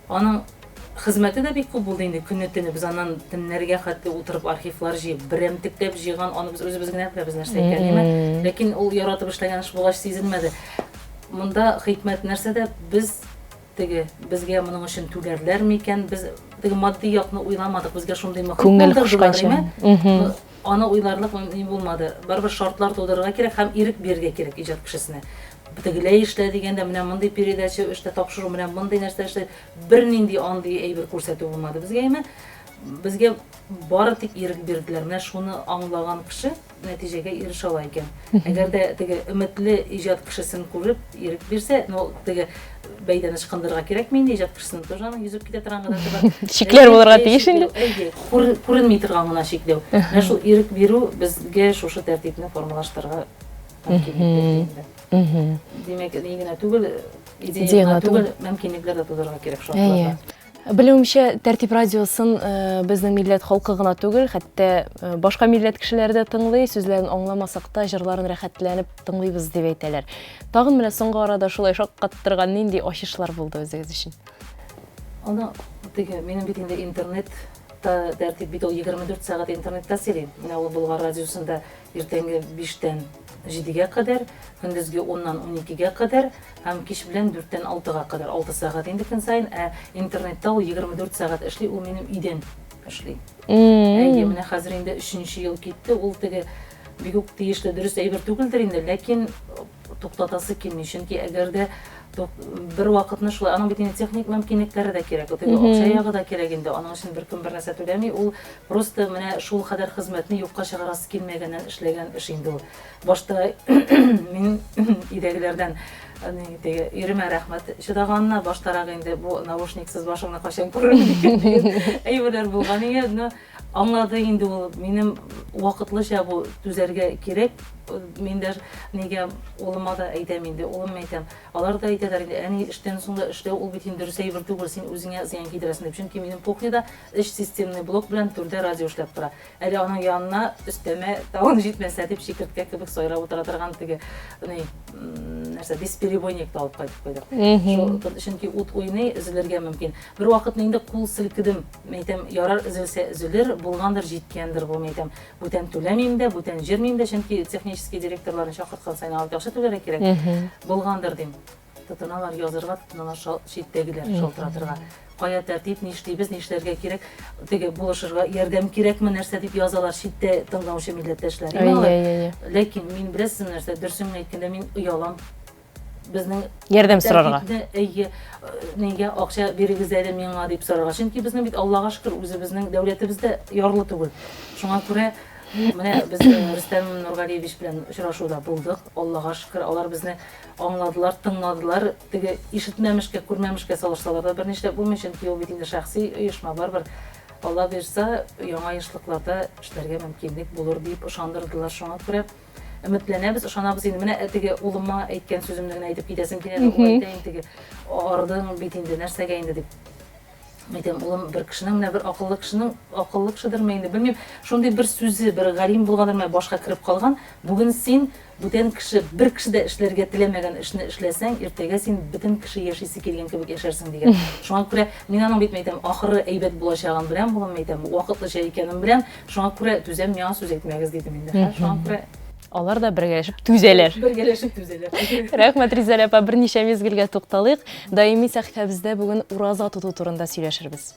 Аның хезмәте дә бик күп булды инде, көне-төне без аннан төннәргә хәтле утырып архивлар җыеп, берәмтекләп җыйган, аны без үзебез генә беләбез нәрсә икәнен, әйеме? Ләкин ул яратып эшләгән эш булгач сизелмәде. Монда хикмәт нәрсәдә, без теге безгә моның өчен түләрләр микән, без теге матди якны уйламадык, безгә шундый мохит Күңел кушканча. Аны уйларлык ни булмады. Барыбер шартлар тудырырга кирәк һәм ирек бирергә кирәк иҗат кешесенә. Тегеләй эшлә дигәндә, менә мондый передача эшлә, тапшыру, менә мондый нәрсә эшлә. Бернинди андый әйбер күрсәтү булмады безгә, әмма безгә бары тик ирек бирделәр. Менә шуны аңлаган кеше нәтиҗәгә ирешә ала икән. Әгәр дә теге өметле иҗат кешесен күреп, ирек бирсә, ну, теге бәйдән ычкындырырга кирәкми инде, иҗат кешесенең тоже аның йөзеп китә торган гадәте бар. Чикләр булырга тиеш инде. Әйе, күренми торган гына чикләү. Менә шул ирек бирү безгә шушы тәртипне формалаштырырга мөмкинлек бирде инде. Димәк, ни генә түгел, идея генә түгел, мөмкинлекләр дә тудырырга кирәк шартларда. Белүемчә, Тәртип радиосын безнең милләт халкы гына түгел, хәтта башка милләт кешеләре дә тыңлый, сүзләрен аңламасак та, җырларын рәхәтләнеп тыңлыйбыз дип әйтәләр. Тагын менә соңгы арада шулай шаккаттырган нинди ачышлар булды үзегез өчен? Аны теге минем бит инде интернетта Тәртип бит ул 24 сәгать интернетта сөйли. Менә ул Болгар радиосында иртәнге 5-тән 7-гә кадәр, көндезге 10-нан 12-гә кадәр һәм кич белән 4-тән 6-га кадәр, 6 сәгать инде көн саен, ә интернетта ул 24 сәгать эшли, ул минем өйдән эшли. Әйе, менә хәзер инде өченче ел китте, ул теге бик үк тиешле дөрес әйбер түгелдер инде, ләкин туктатасы килми, чөнки әгәр дә бер вакытны шулай, аның бит инде техник мөмкинлекләре дә кирәк, теге акча ягы да кирәк инде, аның өчен беркем бер нәрсә түләми, ул просто менә шул кадәр хезмәтне юкка чыгарасы килмәгәннән эшләгән эш инде ул. Башта мин өйдәгеләрдән теге иремә рәхмәт чыдаганына, баштарак инде бу наушниксыз башыңны кайчан күрермен икән дигән әйберләр булган иде. Но аңлады инде ул, минем вакытлыча бу түзәргә кирәк. Мин дә нигә улыма да әйтәм инде, улым әйтәм. Алар да әйтәләр инде, әни, эштән соң да эшләү ул бит инде дөрес әйбер түгел, син үзеңә зыян китерәсең дип. Чөнки минем кухняда өч системный блок белән түрдә радио эшләп тора. Әле аның янына өстәмә тагын җитмәсә дип чикерткә кебек сайрап утыра торган теге ни нәрсә бесперебойник та алып кайтып куйдык. Шул чөнки ут уйный, өзелергә мөмкин. Бер вакытны инде кул селкедем. Мин әйтәм, ярар, өзелсә өзелер, булгандыр, җиткәндер бу, мин әйтәм. Бүтән түләмим дә, бүтән җөрмим дә, чөнки технический директорларны чакырткан саен алып акча түләргә кирәк. Булгандыр дим. Тотыналар язырга, тотыналар читтәгеләр шалтыратырга. Кая тәртип, нишлибез, нишләргә кирәк, теге булышырга ярдәм кирәкме, нәрсә дип язалар читтә тыңлаучы милләттәшләр. Ләкин мин беләсезме нәрсә, дөресен генә әйткәндә, мин оялам. безнең ярдәм сорарга. Әйе, нигә акча бирегез әле миңа дип сорарга. Чөнки безнең бит Аллага шөкер, үзебезнең дәүләтебез дә ярлы түгел. Шуңа күрә менә без Рөстәм Нургалиевич белән очрашуда булдык. Аллага шөкер, алар безне аңладылар, тыңладылар. Теге ишетмәмешкә, күрмәмешкә салышсалар да бернишләп булмый, чөнки ул бит инде шәхси оешма, барыбер Алла боерса, яңа ешлыкларда эшләргә мөмкинлек булыр дип ышандырдылар. Шуңа күрә өметләнәбез, ышанабыз инде. Менә теге улыма әйткән сүземне генә әйтеп китәсем килә, ул әйтә инде теге ардың бит инде, нәрсәгә инде дип. Әйтәм, улым, бер кешенең, менә бер акыллы кешенең, акыллы кешедерме инде, белмим, шундый бер сүзе, бер галим булгандыр, менә башка кереп калган. Бүген син бүтән кеше, бер кеше дә эшләргә теләмәгән эшне эшләсәң, иртәгә син бөтен кеше яшисе килгән кебек яшәрсең дигән. Шуңа күрә мин аның бит, әйтәм, ахыры әйбәт булачагын беләм, улым, әйтәм, вакытлыча икәнен беләм. Шуңа күрә түзәм, миңа сүз әйтмәгез, дидем инде. Шуңа күрә Алар да бергәләшеп түзәләр. Бергәләшеп түзәләр. Рәхмәт, Ризәлә апа, берничә мизгелгә тукталыйк. Даими сәхифәбездә бүген ураза тоту турында сөйләшербез.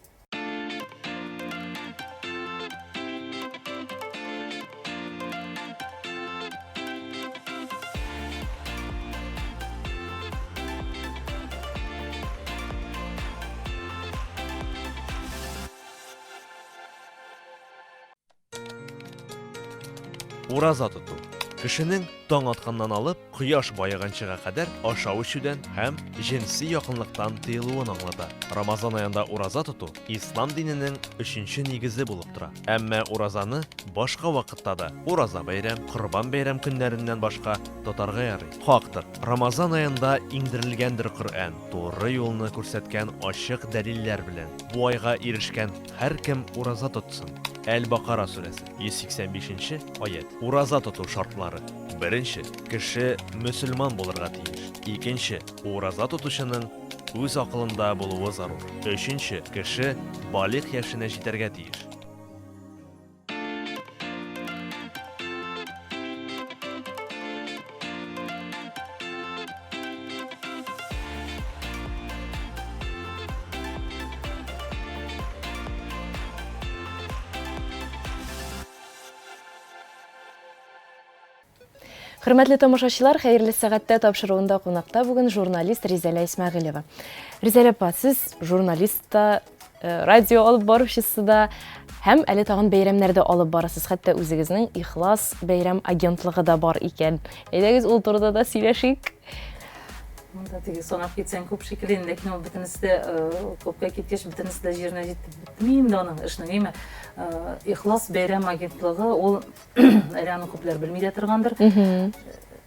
Ураза тоту. Кешенең таң атканнан алып, кояш баеганчыга кадәр ашау-эчүдән һәм җенси якынлыктан тыелуын аңлата. Рамазан аенда ураза тоту ислам диненең өченче нигезе булып тора. Әмма уразаны башка вакытта да, Ураза бәйрәм, Корбан бәйрәм көннәреннән башка тотарга ярый. Хактыр, Рамазан аенда иңдерелгәндер Коръән, туры юлны күрсәткән ачык дәлилләр белән. Бу айга ирешкән Һәркем ураза тотсын. Әл-Бакара сүрәсе, 185 нче аять. Ураза тоту шартлары. Беренче, кеше мөселман булырга тиеш. Икенче, ураза тотучының үз акылында булуы зарур. Өченче, кеше балигъ яшенә җитәргә тиеш. Хөрмәтле тамашачылар, хәерле сәгатьтә тапшыруында кунакта бүген журналист Ризәлә Исмәгыйлева. Ризәлә апа, сез журналист та, э, радио алып баручысы да һәм әле тагын бәйрәмнәр дә алып барасыз. Хәтта үзегезнең Ихлас бәйрәм агентлыгы да бар икән. Әйдәгез, ул турыда да сөйләшик. Монда теге санап китсәң күп шикелле инде, ләкин ул бөтенесе дә э, күпкә киткәч, бөтенесе дә җиренә җитеп бетми инде аның эшнең, әйме. Э, Ихлас бәйрәм агентлыгы ул әле аны күпләр белми дә торгандыр.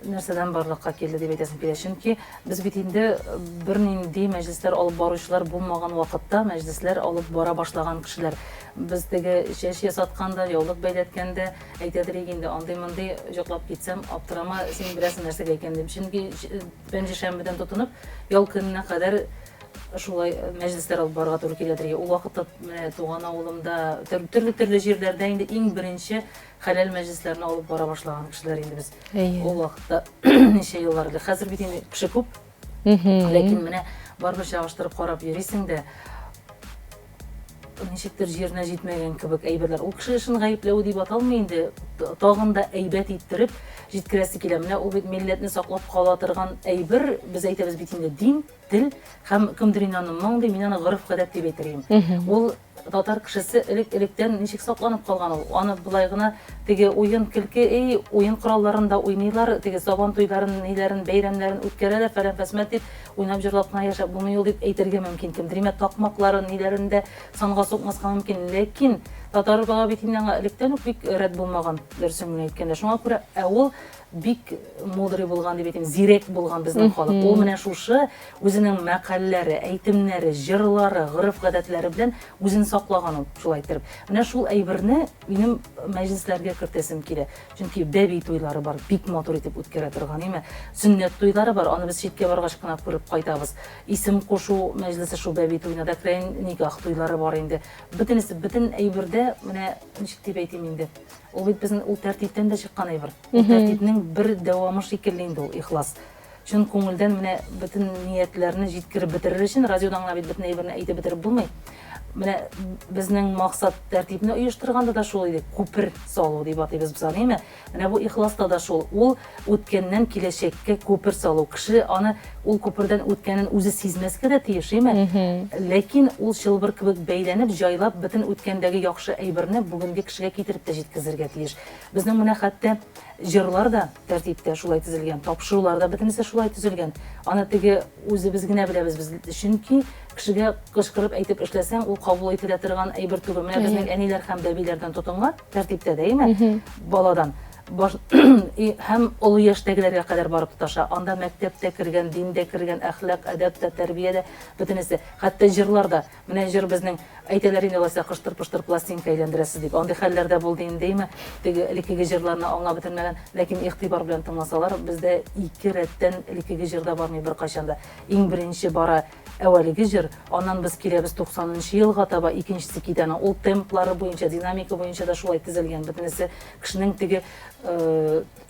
Нәрсәдән барлыкка килде дип әйтәсем килә. Чөнки без бит инде бернинди мәҗлесләр алып баручылар булмаган вакытта мәҗлесләр алып бара башлаган кешеләр. Без теге чәч ясатканда, яулык бәйләткәндә әйтәдер идек инде, андый-мондый җоклап китсәм, аптырама, син беләсең нәрсәгә икәнен дип. Чөнки пәнҗешәмбедән тотынып, ял көненә кадәр шулай мәҗлесләр алып барырга туры киләдер. Ул вакытта менә туган авылымда, төрле-төрле җирләрдә инде иң беренче хәләл мәҗлесләрне алып бара башлаган кешеләр инде без. Ул вакытта ничә еллар элек. Хәзер бит инде кеше күп. Ләкин менә барыбер чагыштырып карап йөрисең дә, ничектер җиренә җитмәгән кебек әйберләр. Ул кеше эшен гаепләү дип аталмый инде, тагын да әйбәт иттереп җиткерәсе килә. Менә ул бит милләтне саклап кала торган әйбер, без әйтәбез бит инде дин, тел һәм кемдер инде аны моң ди, мин аны гореф-гадәт дип әйтер идем. Ул татар кешесе элек-электән ничек сакланып калган ул? Аны болай гына теге уен, көлке, эй, уен коралларын да уйныйлар, теге сабан туйларын, ниләрен, бәйрәмнәрен үткәрәләр, фәлән фәсмәт дип, уйнап җырлап кына яшәп булмый ул дип әйтергә мөмкин кемдер. Имә такмакларын, ниләрен дә санга сукмаска мөмкин. Ләкин татарга бит инде аңа электән үк бик рәт булмаган, дөресен генә әйткәндә. Шуңа күрә, ә ул бик мудрый булган дип әйтим, зирәк булган безнең халык. Ул менә шушы үзенең мәкальләре, әйтемнәре, җырлары, гореф-гадәтләре белән үзен саклаган ул, шулай иттереп. Менә шул әйберне минем мәҗлесләргә кертәсем килә. Чөнки бәби туйлары бар, бик матур итеп үткәрә торган, әйме. Сөннәт туйлары бар, аны без читкә баргач кына күреп кайтабыз. Исем кушу мәҗлесе шул бәби туена да керә, никах туйлары бар инде. Бөтенесе, бөтен әйбердә менә ничек дип әйтим инде. Ул бит безнең ул тәртиптән дә чыккан әйбер. Ул тәртипнең бер дәвамы шикелле инде ул ихлас. Чын күңелдән менә бөтен ниятләрне җиткереп бетерер өчен радиодан гына бит бөтен әйберне әйтеп бетереп булмый. Менә безнең максат тәртипне оештырганда да шул иде, күпер салу дип атыйбыз без аны, әйме? Менә бу ихласта да шул, ул үткәннән киләчәккә күпер салу. Кеше аны ул күпердән үткәнен үзе сизмәскә дә тиеш, әйме? Ләкин ул чылбыр кебек бәйләнеп, җайлап бөтен үткәндәге яхшы әйберне бүгенге кешегә китереп тә җиткезергә тиеш. Безнең менә хәтта җырлар да тәртиптә шулай төзелгән, тапшырулар да бөтенесе шулай төзелгән. Аны теге үзебез генә беләбез без, чөнки кешегә кычкырып әйтеп эшләсәң, ул кабул ителә торган әйбер түгел. Менә безнең әниләр һәм бәбиләрдән тотынган тәртиптә дә, әйеме? Баладан баш һәм олы яшьтәгеләргә кадәр барып тоташа. Анда мәктәп тә кергән, дин дә кергән, әхлак, әдәп тә, тәрбия дә, бөтенесе. Хәтта җырлар да. Менә җыр безнең, әйтәләр инде алайса, кыштыр-пыштыр пластинка әйләндерәсез дип. Андый хәлләр дә булды инде, әйеме? Теге элеккеге җырларны аңлап бетермәгән, ләкин игътибар белән тыңласалар, бездә ике рәттән элеккеге җыр да бармый беркайчан да. Иң беренче бара әүвәлге җыр, аннан без киләбез туксанынчы елга таба, икенчесе китә аның. Ул темплары буенча, динамика буенча да шулай тезелгән бөтенесе. Кешенең теге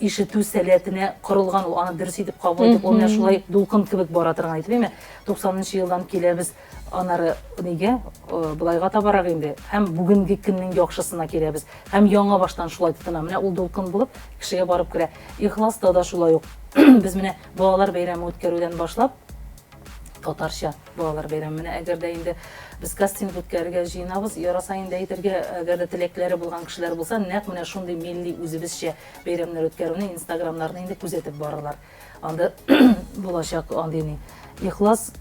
ишетү сәләтенә корылган ул, аны дөрес итеп кабул итеп, ул менә шулай дулкын кебек бара торган итеп, әйме? Туксанынчы елдан киләбез аннары нигә, болайга табарак инде, һәм бүгенге көннең яхшысына киләбез. Һәм яңа баштан шулай тотына. Менә ул дулкын булып кешегә барып керә. Ихласта да шулай ук. Без менә балалар бәйрәме үткәрүдән башлап, татарча балалар бәйрәме. Менә әгәр дә инде без кастинг үткәрергә җыенабыз, яраса инде әйтергә, әгәр дә теләкләре булган кешеләр булса, нәкъ менә шундый милли үзебезчә бәйрәмнәр үткәрүне инстаграмнарны инде күзәтеп барырлар. Анда булачак андый ни. Ихлас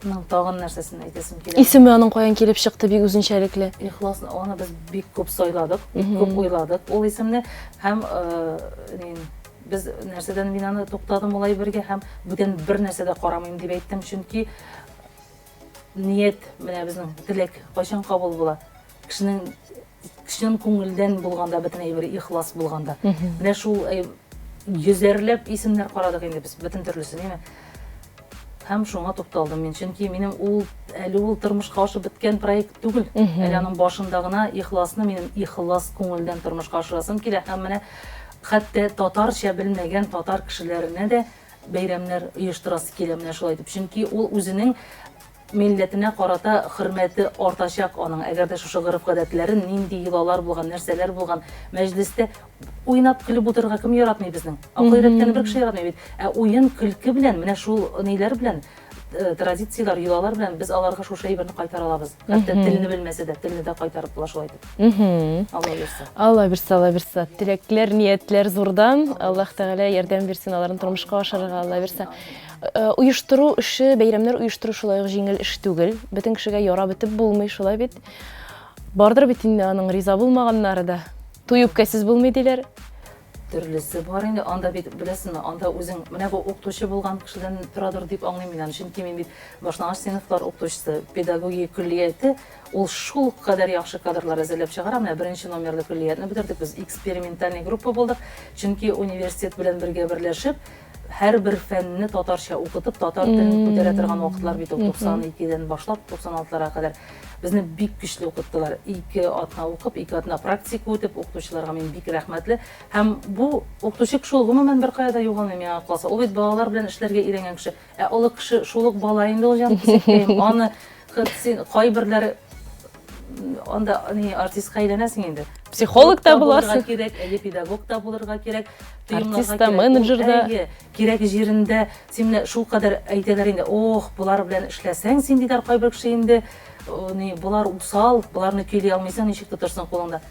ның тагын нәрсәсен әйтәсем килә. Исеме аның каян килеп чыкты, бик үзенчәлекле. Ихлас, аны без бик күп сайладык, бик күп уйладык ул исемне һәм э, Без нәрсәдән мин аны туктадым ул әйбергә һәм бүтән бер нәрсә дә карамыйм дип әйттем, чөнки ният, менә безнең теләк кайчан кабул була? Кешенең чын күңелдән булганда, бөтен әйбер ихлас булганда. Менә шул йөзәрләп исемнәр карадык инде без, бөтен төрлесен, әйме? Һәм шуңа тукталдым мин, чөнки минем ул әле ул тормышка ашып беткән проект түгел. Әле аның башында гына ихласны минем ихлас күңелдән тормышка ашырасым килә һәм менә хәтта татарча белмәгән татар кешеләренә дә бәйрәмнәр оештырасы килә менә шулай итеп. Чөнки ул үзенең милләтенә карата хөрмәте артачак аның, әгәр дә шушы гореф-гадәтләрен, нинди йолалар булган, нәрсәләр булган, мәҗлестә уйнап көлеп утырырга кем яратмый безнең? Акыл өйрәткәнне бер кеше яратмый бит. Ә уен, көлке белән, менә шул ниләр белән, э, традицияләр, йолалар белән без аларга шушы әйберне кайтара алабыз. Хәтта телне белмәсә дә, телне дә кайтарып була шулай итеп. Алла бирсә. Алла бирсә, Алла бирсә. Теләкләр, ниятләр зурдан. Аллаһ Тәгалә ярдәм бирсен аларны тормышка ашырырга, Алла бирсә. Э, оештыру эше, бәйрәмнәр оештыру шулай ук җиңел эш түгел. Бөтен кешегә ярап бетеп булмый, шулай бит. Бардыр бит инде аның риза булмаганнары да. Туй үпкәсез булмый диләр. Төрлесе бар инде. Анда бит, беләсеңме, анда үзең, менә бу укытучы булган кешедән торадыр дип аңлыйм мин аны. Чөнки мин бит башлангыч сыйныфлар укытучысы, педагогия көллияте, ул шул кадәр яхшы кадрлар әзерләп чыгара. Менә беренче номерлы көллиятне бетердек без, экспериментальный группа булдык. Чөнки университет белән бергә берләшеп, һәрбер фәнне татарча укытып, татар телен күтәрә торган вакытлар бит ул 92-дән башлап 96-ларга кадәр. Безне бик көчле укыттылар. Ике атна укып, ике атна практика үтеп, укытучыларга мин бик рәхмәтле. Һәм бу укытучы кеше ул гомумән беркая да югалмый миңа калса. Ул бит балалар белән эшләргә өйрәнгән кеше. Ә олы кеше шул ук бала инде ул җан кисәккәем. Аны хет син кайберләре анда ни артистка әйләнәсең инде. Психолог та буласың. Кирәк, әйе, педагог та булырга кирәк. Артист та, менеджер да. Әйе, кирәк җирендә син менә шулкадәр әйтәләр инде, ох, болар белән эшләсәң син диләр кайбер кеше инде, ни, болар усал, боларны көйли алмыйсың, ничек тотырсың кулыңда.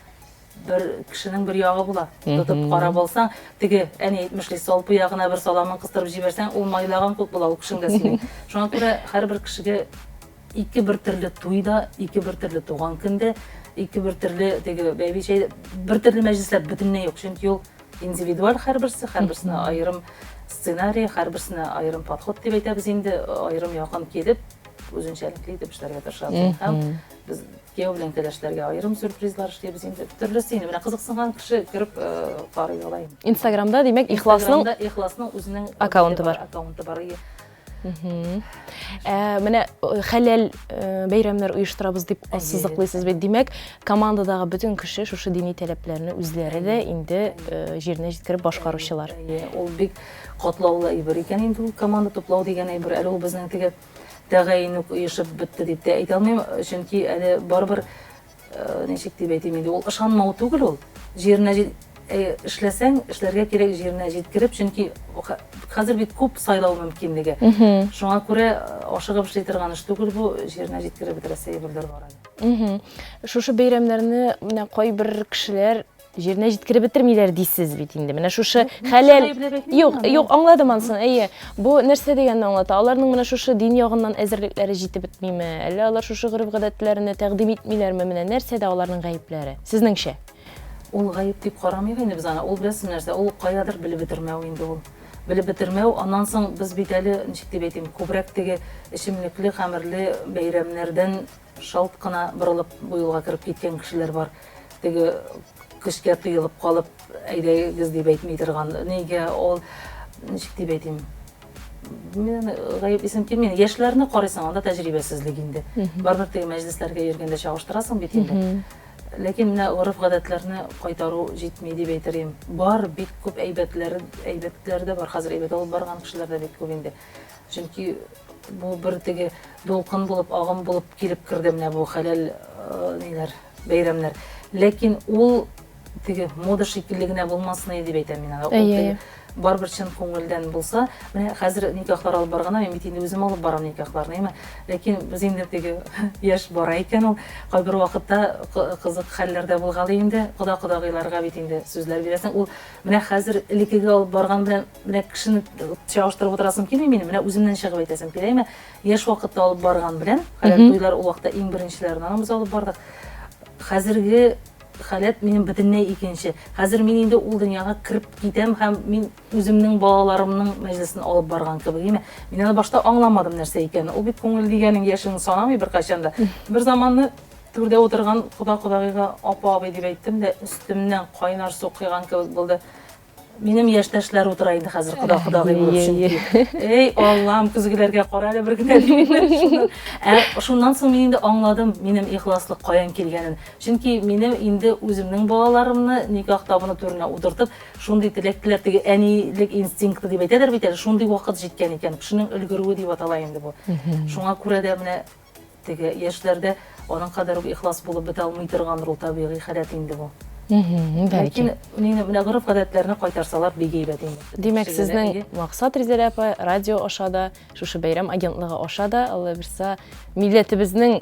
Бер кешенең бер ягы була. Тотып карап алсаң, теге әни әйтмешли, салпы ягына бер саламын кыстырып җибәрсәң, ул майлаган күк була ул кешең дә синең. Шуңа күрә һәрбер кешегә ике бер төрле туй да, ике бер төрле туган көн дә, ике бер төрле теге бәби чәй, бер төрле мәҗлесләр бөтенләй юк. Чөнки ул индивидуаль һәрберсе, һәрберсенә аерым сценарий, һәрберсенә аерым подход дип әйтәбез инде, аерым якын килеп, үзенчәлекле итеп эшләргә тырышабыз. Һәм без кияү белән кәләшләргә аерым сюрпризлар эшлибез инде. Төрлесе инде. Менә кызыксынган кеше кереп э, карый ала инде. Инстаграмда, димәк, Ихласның Инстаграмда Ихласның үзенең аккаунты бар. Аккаунты бар. Ә, менә э, хәләл э, бәйрәмнәр оештырабыз дип ассызыклыйсыз бит. Димәк, командадагы бөтен кеше шушы дини таләпләрне үзләре дә инде э, җиренә җиткереп башкаручылар. Әйе, ул бик катлаулы әйбер икән инде ул команда туплау дигән әйбер. Әле ул безнең теге тәгаен үк оешып бетте дип тә әйтә алмыйм, чөнки әле барыбер ничек дип әйтим инде, ул ышанмау түгел ул. Җиренә эшләсәң, эшләргә кирәк җиренә җиткереп, чөнки хәзер бит күп сайлау мөмкинлеге. Шуңа күрә ашыгып эшли торган эш түгел бу, җиренә җиткереп бетерәсе әйберләр бар әле. Шушы бәйрәмнәрне менә кайбер кешеләр җиренә җиткереп бетермиләр дисез бит инде. Менә шушы хәләл Юк, юк, аңладым ансын. Әйе. Бу нәрсә дигәнне аңлата? Аларның менә шушы дин ягыннан әзерлекләре җитеп бетмиме? Әллә алар шушы гореф-гадәтләрне тәкъдим итмиләрме? Менә нәрсәдә аларның гаепләре? Сезнеңчә? Ул гаеп дип карамыйк инде без аны. Ул беләсезме нәрсә? Ул каядыр белеп бетермәү инде ул. Белеп бетермәү, аннан соң без бит әле, ничек дип әйтим, күбрәк теге эчемлекле, хәмерле бәйрәмнәрдән Шалт кына борылып бу юлга кереп киткән кешеләр бар. Теге көчкә тыелып калып, әйдәгез дип әйтми торган. Нигә ул, ничек дип әйтим, мин гаеплисем килми. Яшьләрне карыйсың, анда тәҗрибәсезлек инде. Барыбер теге мәҗлесләргә йөргәндә чагыштырасың бит инде. Ләкин менә гореф-гадәтләрне кайтару җитми дип әйтер идем. Бар, бик күп әйбәтләр, әйбәтләр дә бар. Хәзер әйбәт алып барган кешеләр дә бик күп инде. Чөнки бу бер теге дулкын булып, агым булып килеп керде менә бу хәләл ниләр, бәйрәмнәр. Ләкин ул теге мода шикелле генә булмасын иде дип әйтәм мин аны. Ул теге барыбер чын күңелдән булса, менә хәзер никахлар алып барганда, мин бит инде үзем алып барам никахларны, әйме? Ләкин без инде теге яшь бара икән ул, кайбер вакытта кызык хәлләр дә булгалый инде, кода-кодагыйларга бит инде сүзләр бирәсең. Ул менә хәзер элеккеге алып барган белән Менә кешене чагыштырып утырасым килми минем, менә үземнән чыгып әйтәсем килә. Әмма яшь вакытта алып барган белән, хәләл туйлар ул вакытта иң беренчеләрен аны без алып бардык. Хәзерге халәт минем бөтенләй икенче. Хәзер мин инде ул дөньяга кереп китәм һәм мин үземнең балаларымның мәҗлесен алып барган кебек. Әмма мин аны башта аңламадым нәрсә икәнен. Ул бит күңел дигәнең яшен санамый беркайчан да. Бер заманны түрдә утырган кода-кодагыйга апа, абый дип әйттем дә, өстемнән кайнар су койган кебек булды. Минем яшьтәшләр утыра инде хәзер кода кодагый булып чөнки. Эй, Аллам, көзгеләргә кара әле бер генә дим. Ә шуннан соң мин инде аңладым минем ихласлык каян килгәнен. Чөнки минем инде үземнең балаларымны никах табыны түренә утыртып, шундый теләк теләп, теге әнилек инстинкты дип әйтәләр бит әле, шундый вакыт җиткән икән. Кешенең өлгерүе дип атала инде бу. Шуңа күрә дә менә Теге яшьләрдә аның кадәр үк ихлас булып бетә алмый торгандыр ул табигый халәт инде бу. Бәлки. Ләкин менә гореф-гадәтләрне кайтарсалар бик әйбәт инде. Димәк, сезнең максат, Ризәлә апа, радио аша да, шушы бәйрәм агентлыгы аша да, Алла бирса, милләтебезнең,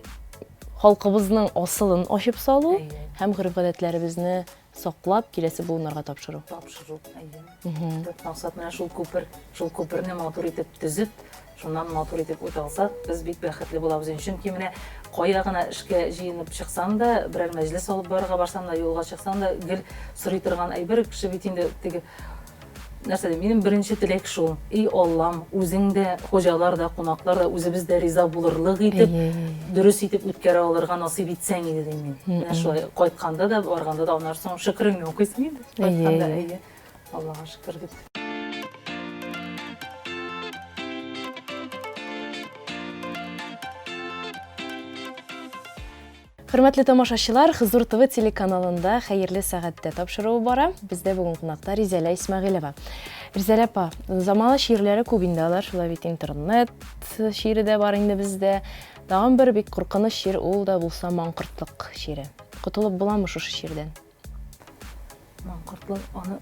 халкыбызның асылын ачып салу һәм гореф-гадәтләребезне саклап, киләсе буыннарга тапшыру. Тапшыру, әйе. Төп максат менә шул күпер, шул күперне матур итеп төзеп, шуннан матур итеп үтә алсак, без бик бәхетле булабыз инде. Чөнки менә кая гына эшкә җыенып чыксам да, берәр мәҗлес алып барырга барсам да, юлга чыксам да, гел сорый торган әйбер, кеше бит инде теге нәрсә дим, минем беренче теләк шул. И Аллам, үзең дә, хуҗалар да, кунаклар да, үзебез дә риза булырлык итеп, дөрес итеп үткәрә алырга насыйп итсәң иде дим мин. Менә шулай кайтканда да, барганда да аннан соң шөкереңне укыйсың инде. Кайтканда, әйе. Аллага шөкер дип. Хөрмәтле тамашачылар, Хозур ТВ телеканалында Хәерле сәгатьтә тапшыруы бара. Бездә бүген кунакта Ризәлә Исмәгыйлева. Ризәлә апа, замана чирләре күп инде алар, шулай бит интернет чире дә бар инде бездә. Тагын бер бик куркыныч чир ул да булса маңкортлык чире. Котылып буламы шушы чирдән? Маңкортлык аны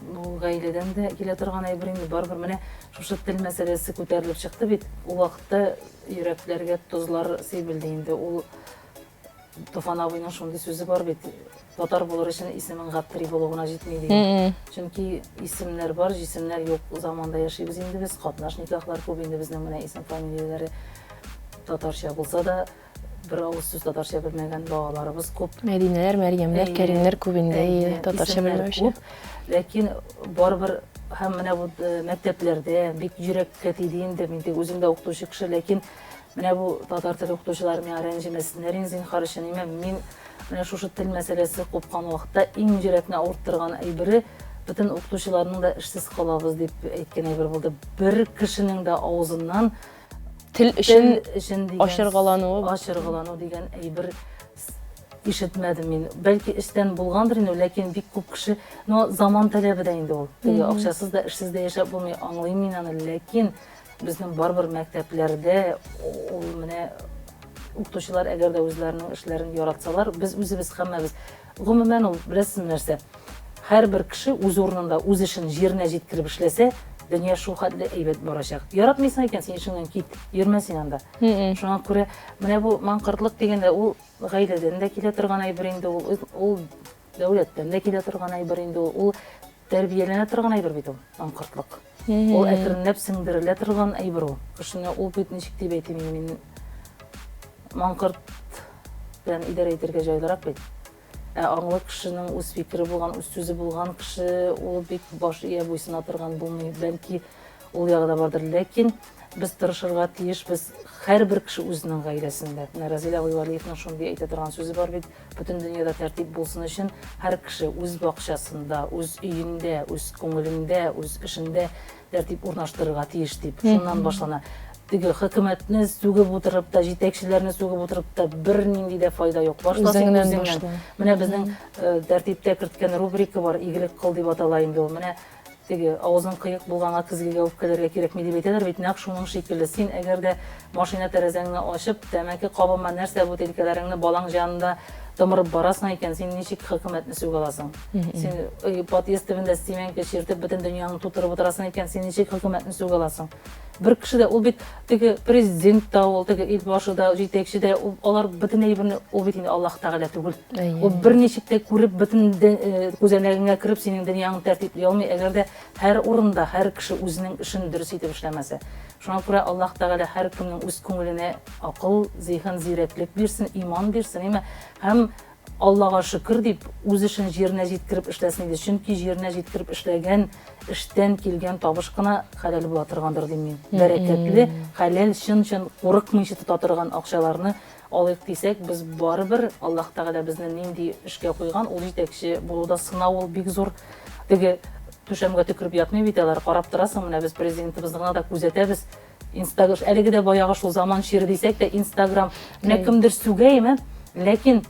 бу гаиләдән дә килә торган әйбер инде барыбер менә шушы тел мәсьәләсе күтәрелеп чыкты бит. Ул вакытта йөрәкләргә тозлар сибелде инде. Ул Туфан абыйның шундый сүзе бар бит. Татар булыр өчен исемең Гаптри булу гына җитми дигән. Чөнки исемнәр бар, җисемнәр юк заманда яшибез инде без. Катнаш никахлар күп инде безнең менә исем фамилияләре татарча булса да, бер авыз сүз татарча белмәгән балаларыбыз күп. Мәдинәләр, Мәрьямнәр, Кәримнәр күп инде, татарча белмәүче. Ләкин барыбер һәм менә бу э, мәктәпләрдә бик йөрәккә тиде инде. Мин тик үзем дә укытучы кеше, ләкин менә бу татар теле укытучылары миңа рәнҗемәсеннәр инде, зинһар өчен. Имә мин менә шушы тел мәсьәләсе купкан вакытта иң йөрәкне авырттырган әйбере бөтен укытучыларның да эшсез калабыз дип әйткән әйбер булды. Бер кешенең дә авызыннан Тел өчен, тел өчен дигән ачыргалануы. Ачыргалану дигән әйбер ишетмәдем мин. Бәлки эштән булгандыр инде, ләкин бик күп кеше, но заман таләбе дә инде ул. Теге акчасыз да, эшсез дә яшәп булмый, аңлыйм мин аны, ләкин Безнең барыбер мәктәпләрдә ул менә укытучылар әгәр дә үзләренең эшләрен яратсалар, без үзебез һәммәбез. Гомумән ул, беләсезме нәрсә? Һәрбер кеше үз урынында үз эшен җиренә җиткереп эшләсә, дөнья шул хәтле әйбәт барачак. Яратмыйсың икән, син эшеңнән кит, йөрмә син анда. Шуңа күрә менә бу маңкортлык дигәндә ул гаиләдән дә килә торган әйбер инде ул, ул дәүләттән дә килә торган әйбер инде ул, ул тәрбияләнә торган әйбер бит ул, маңкортлык. Ул әкренләп сеңдерелә торган әйбер ул. Кешене ул бит ничек дип әйтим инде мин маңкорт белән идарә итәргә җайлырак бит. Ә аңлы кешенең үз фикере булган, үз сүзе булган кеше ул бик баш ия буйсына торган булмый. Бәлки ул ягы да бардыр. Ләкин без тырышырга тиешбез һәрбер кеше үзенең гаиләсендә. Менә Разил абый Вәлиевның шундый әйтә торган сүзе бар бит. Бөтен дөньяда тәртип булсын өчен һәр кеше үз бакчасында, үз өендә, үз күңелендә, үз эшендә тәртип урнаштырырга тиеш дип. Шуннан башлана. Теге хөкүмәтне сүгеп утырып та, җитәкчеләрне сүгеп утырып та бернинди дә файда юк. Башла син үзеңнән. Менә безнең э, тәртиптә керткән рубрика бар, игелек кыл дип атала инде ул. Менә Теге, авызың кыек булганга көзгегә үпкәләргә кирәкми дип әйтәләр бит, нәкъ шуның шикелле. Син әгәр дә машина тәрәзәңне ачып, тәмәке кабыма, нәрсә бутилкәләреңне балаң җанында томырып барасың икән, син ничек хөкүмәтне сүгә аласың? Син подъезд төбендә стемянка чиртеп, бөтен дөньяны тутырып утырасың икән, син ничек хөкүмәтне сүгә аласың? Бер кеше дә, ул бит теге президент та ул, теге илбашы да, җитәкче дә, ул, алар бөтен әйберне, ул бит инде Аллаһ Тәгалә түгел. Ул берничек тә күреп, бөтен э, күзәнәгеңә кереп, синең дөньяңны тәртипли алмый, әгәр дә һәр урында һәр кеше үзенең эшен дөрес итеп эшләмәсә. Шуңа күрә Аллаһ Тәгалә һәркемнең үз күңеленә акыл, зиһен, зирәклек бирсен, иман бирсен, әйме? Һәм Аллага шөкер дип, үз эшен җиренә җиткереп эшләсен иде. Чөнки җиренә җиткереп эшләгән эштән килгән табыш кына хәләл була торгандыр дим мин. Бәрәкәтле, хәләл, чын-чын курыкмыйча тота торган акчаларны алыйк дисәк, без барыбер Аллаһ Тәгалә безне нинди эшкә куйган, ул җитәкче булу да сынау ул бик зур. Теге түшәмгә төкереп ятмый бит алар, карап торасың, менә без президентыбызны гына да күзәтәбез. Инстаграм, әлеге дә баягы шул заман чире дисәк тә, Инстаграм, менә кемдер сүгә, име, ләкин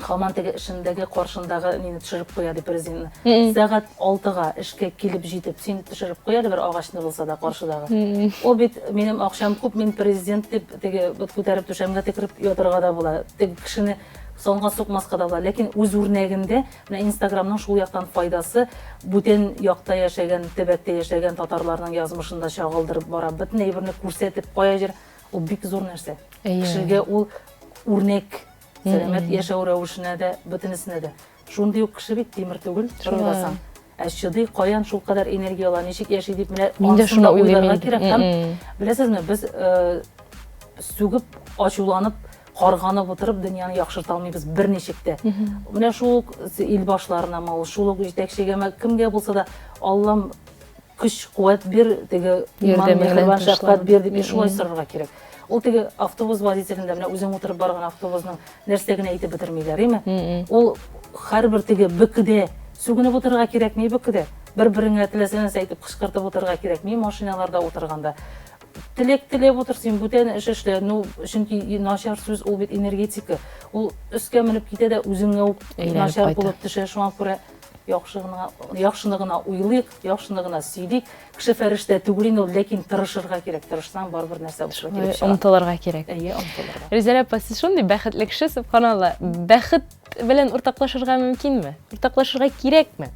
һаман теге эшендәге каршындагы нине төшереп куя дип президентны. Сәгать 6-га эшкә килеп җитеп, син төшереп куя әле бер агачны булса да каршыдагы. Ул бит минем акчам күп, мин президент дип теге бот күтәреп түшәмгә төкереп ятырга да була. Теге кешене санга сукмаска да була. Ләкин үз үрнәгендә Менә Инстаграмның шул яктан файдасы, бүтән якта яшәгән, төбәктә яшәгән татарларның язмышын да чагылдырып бара. Бөтен әйберне күрсәтеп кая җир, ул бик зур нәрсә. Кешегә ул үрнәк, сәламәт яшәү рәвешенә дә, бөтенесенә дә. Шундый ук кеше бит, тимер түгел, уйласаң. Ә чыдый, каян шулкадәр энергия ала, ничек яши дип менә Мин дә шуны уйлыйм. Кирәк. Һәм беләсезме, без э, сүгеп, ачуланып карганып утырып дөньяны яхшырта алмыйбыз берничек тә. Менә шул ук ил башларынамы ул, шул ук җитәкчегәме, кемгә булса да, Аллам көч, куәт бир, теге иман, миһербан, шәфкать бир дип шулай сорарга кирәк. Ул теге автобус водителендә менә үзең утырып барган автобусның нәрсә генә әйтеп бетермиләр, име? Ул һәрбер теге бөкедә сүгенеп утырырга кирәкми бөкедә. Бер-береңә теләсә нәрсә әйтеп кычкыртып утырырга кирәкми машиналарда утырганда. Теләк теләп утыр син, бүтән эш эшлә. Ну, чөнки начар сүз ул бит энергетика. Ул өскә менеп китә дә үзеңә үк начар булып төшә. Шуңа күрә яхшы гына, яхшыны гына уйлыйк, яхшыны гына сөйлик. Кеше фәрештә түгел инде ул, ләкин тырышырга кирәк. Тырышсаң, барыбер нәрсә булса килеп чыга. Омтылырга кирәк. Әйе, омтылырга. Ризәлә апа, сез шундый бәхетле кеше, субханалла. Бәхет белән уртаклашырга мөмкинме? Уртаклашырга кирәкме?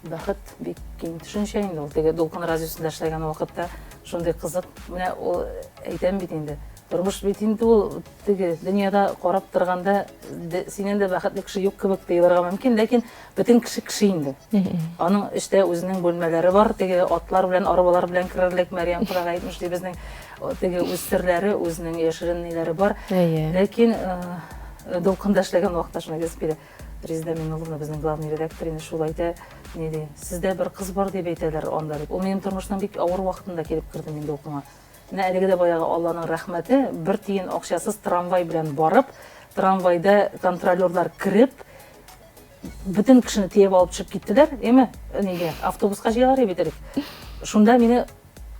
Бәхет бик киң төшенчә инде ул. Теге Дулкын радиосында эшләгән вакытта шундый кызык, менә ул әйтәм бит инде. Тормыш бит инде ул теге дөньяда карап торганда синнән дә бәхетле кеше юк кебек тоелырга мөмкин, ләкин бөтен кеше кеше инде. Аның эчтә үзенең бүлмәләре бар, теге атлар белән, арбалар белән керерлек Мәрьям кодагый әйтмешли, безнең теге үз серләре, үзенең яшерен ниләре бар. Ләкин Дулкында эшләгән вакытта шуны әйтәсем килә. Резеда Миңнулловна безнең главный редактор инде шул әйтә, ни ди, сездә бер кыз бар дип әйтәләр анда дип. Ул минем тормышның бик авыр вакытында килеп керде мин дулкынга. Менә әлеге дә баягы Алланың рәхмәте, бер тиен акчасыз трамвай белән барып, трамвайда контролерлар кереп, бөтен кешене төяп алып төшеп киттеләр, әйме, нигә, автобуска җыялар бит элек. Шунда мине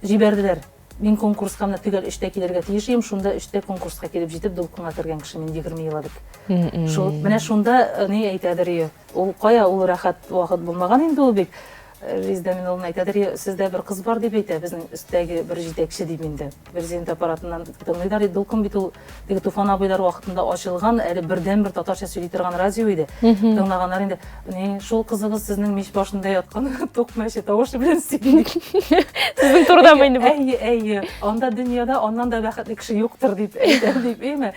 җибәрделәр. Мин конкурска менә төгәл өчтә килергә тиеш идем, шунда өчтә конкурска килеп җитеп, дулкынга кергән кеше мин 20 ел элек. Шул, менә шунда э, ни әйтәдер ие. Ул кая ул рәхәт вакыт булмаган инде ул бик. Резеда Минулловна әйтәдер, сездә бер кыз бар дип әйтә, безнең өстәге бер җитәкче дип инде. Президент аппаратыннан тыңлыйлар иде. Дулкын бит ул теге Туфан абыйлар вакытында ачылган, әле бердәнбер татарча сөйли торган радио иде. Тыңлаганнар инде. Ни, шул кызыгыз сезнең мич башында яткан тук мәче тавышы белән сөйли. Сезнең турыдамы инде бу? Әйе, әйе. Анда дөньяда аннан да бәхетле кеше юктыр дип әйтә дип, әйме?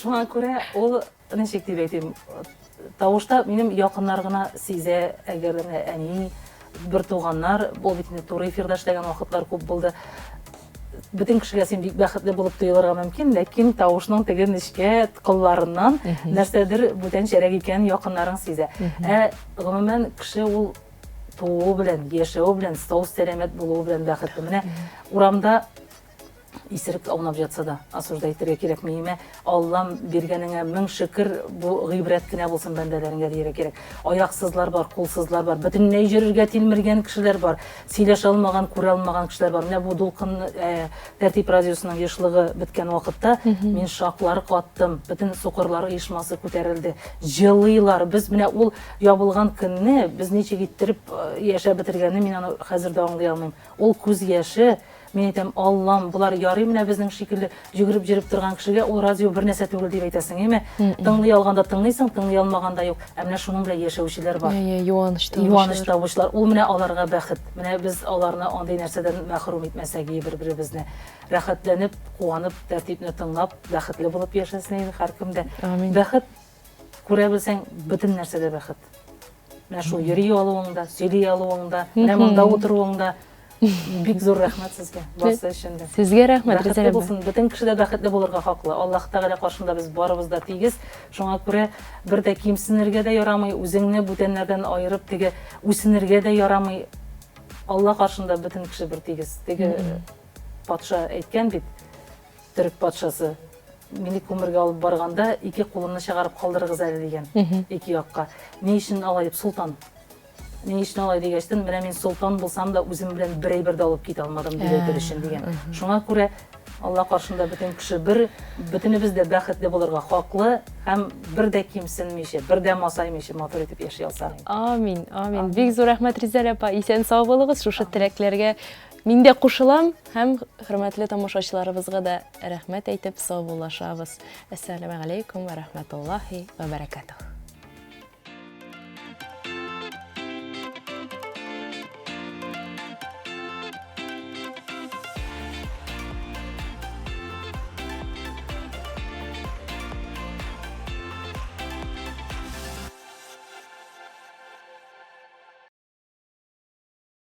Шуңа күрә ул ничек дип әйтим, тавышта минем якыннар гына сизә, әгәр дә менә әни, бер туганнар, ул бит инде туры эфирда эшләгән вакытлар күп булды. Бөтен кешегә син бик бәхетле булып тоелырга мөмкин, ләкин тавышның теге нечкә кылларыннан нәрсәдер бүтәнчәрәк икәнен якыннарың сизә. Ә гомумән кеше ул тууы белән, яшәве белән, сау-сәламәт булуы белән бәхетле. Менә урамда Исерек аунап ятса да, осуждать итәргә кирәкми. Имә, Аллам биргәнеңә мең шөкер, бу гыйбрәт кенә булсын бәндәләреңә дияргә кирәк. Аяксызлар бар, кулсызлар бар, бөтенләй йөрергә тилмергән кешеләр бар, сөйләшә алмаган, күрә алмаган кешеләр бар. Менә бу дулкын э, тәртип радиосының ешлыгы беткән вакытта мин шаклар каттым. Бөтен сукырлар оешмасы күтәрелде. Җылыйлар. Без менә ул ябылган көнне без ничек иттереп э, яшәп бетергәнне мин аны хәзер дә аңлый алмыйм. Ул күз яше Мин әйтәм, Аллам, болар ярый менә безнең шикелле йөгереп йөреп торган кешегә ул радио бер нәрсә түгел дип әйтәсең, әйме? Тыңлый алганда тыңлыйсың, тыңлый алмаганда юк. Ә менә шуның белән яшәүчеләр бар. Әйе, юаныч табучылар. Юаныч табучылар. Ул менә аларга бәхет. Менә без аларны андый нәрсәдән мәхрүм итмәсәк ие бер-беребезне. Рәхәтләнеп, куанып, тәртипне тыңлап, бәхетле булып яшәсен инде һәркем дә. Амин. Бәхет күрә белсәң, бөтен нәрсәдә бәхет. Менә шул йөри алуыңда, сөйли алуыңда, менә монда утыруыңда бик зур рәхмәт сезгә, барысы өчен дә. Сезгә рәхмәт, Бәхетле булсын, бөтен кеше дә бәхетле булырга хаклы. Аллаһ Тәгалә каршында без барыбыз да тигез. Шуңа күрә бер дә кимсенергә дә ярамый, үзеңне бүтәннәрдән аерып, теге үсенергә дә ярамый. Алла каршында бөтен кеше бер тигез. Теге патша әйткән бит, Төрек патшасы мине күмергә алып барганда ике кулымны чыгарып калдырыгыз әле дигән. Ике якка. Ни өчен алай дип солтан. Ни өчен алай дигәчтен, менә мин солтан булсам да үзем белән бер әйбер дә алып китә алмадым дип әйтер өчен дигән. Шуңа күрә Алла каршында бөтен кеше бер, бөтенебез дә бәхетле булырга хаклы һәм бер дә кимсенмичә, бер дә масаймыйча матур итеп яши алсак. Амин, амин. Бик зур рәхмәт, Ризәл апа. Исән сау булыгыз. Шушы теләкләргә Мин дә кушылам һәм хөрмәтле тамашачыларыбызга да рәхмәт әйтеп саубуллашабыз. Әссәламәгаләйкүм вә рәхмәтуллаһи вә бәрәкәтүһ.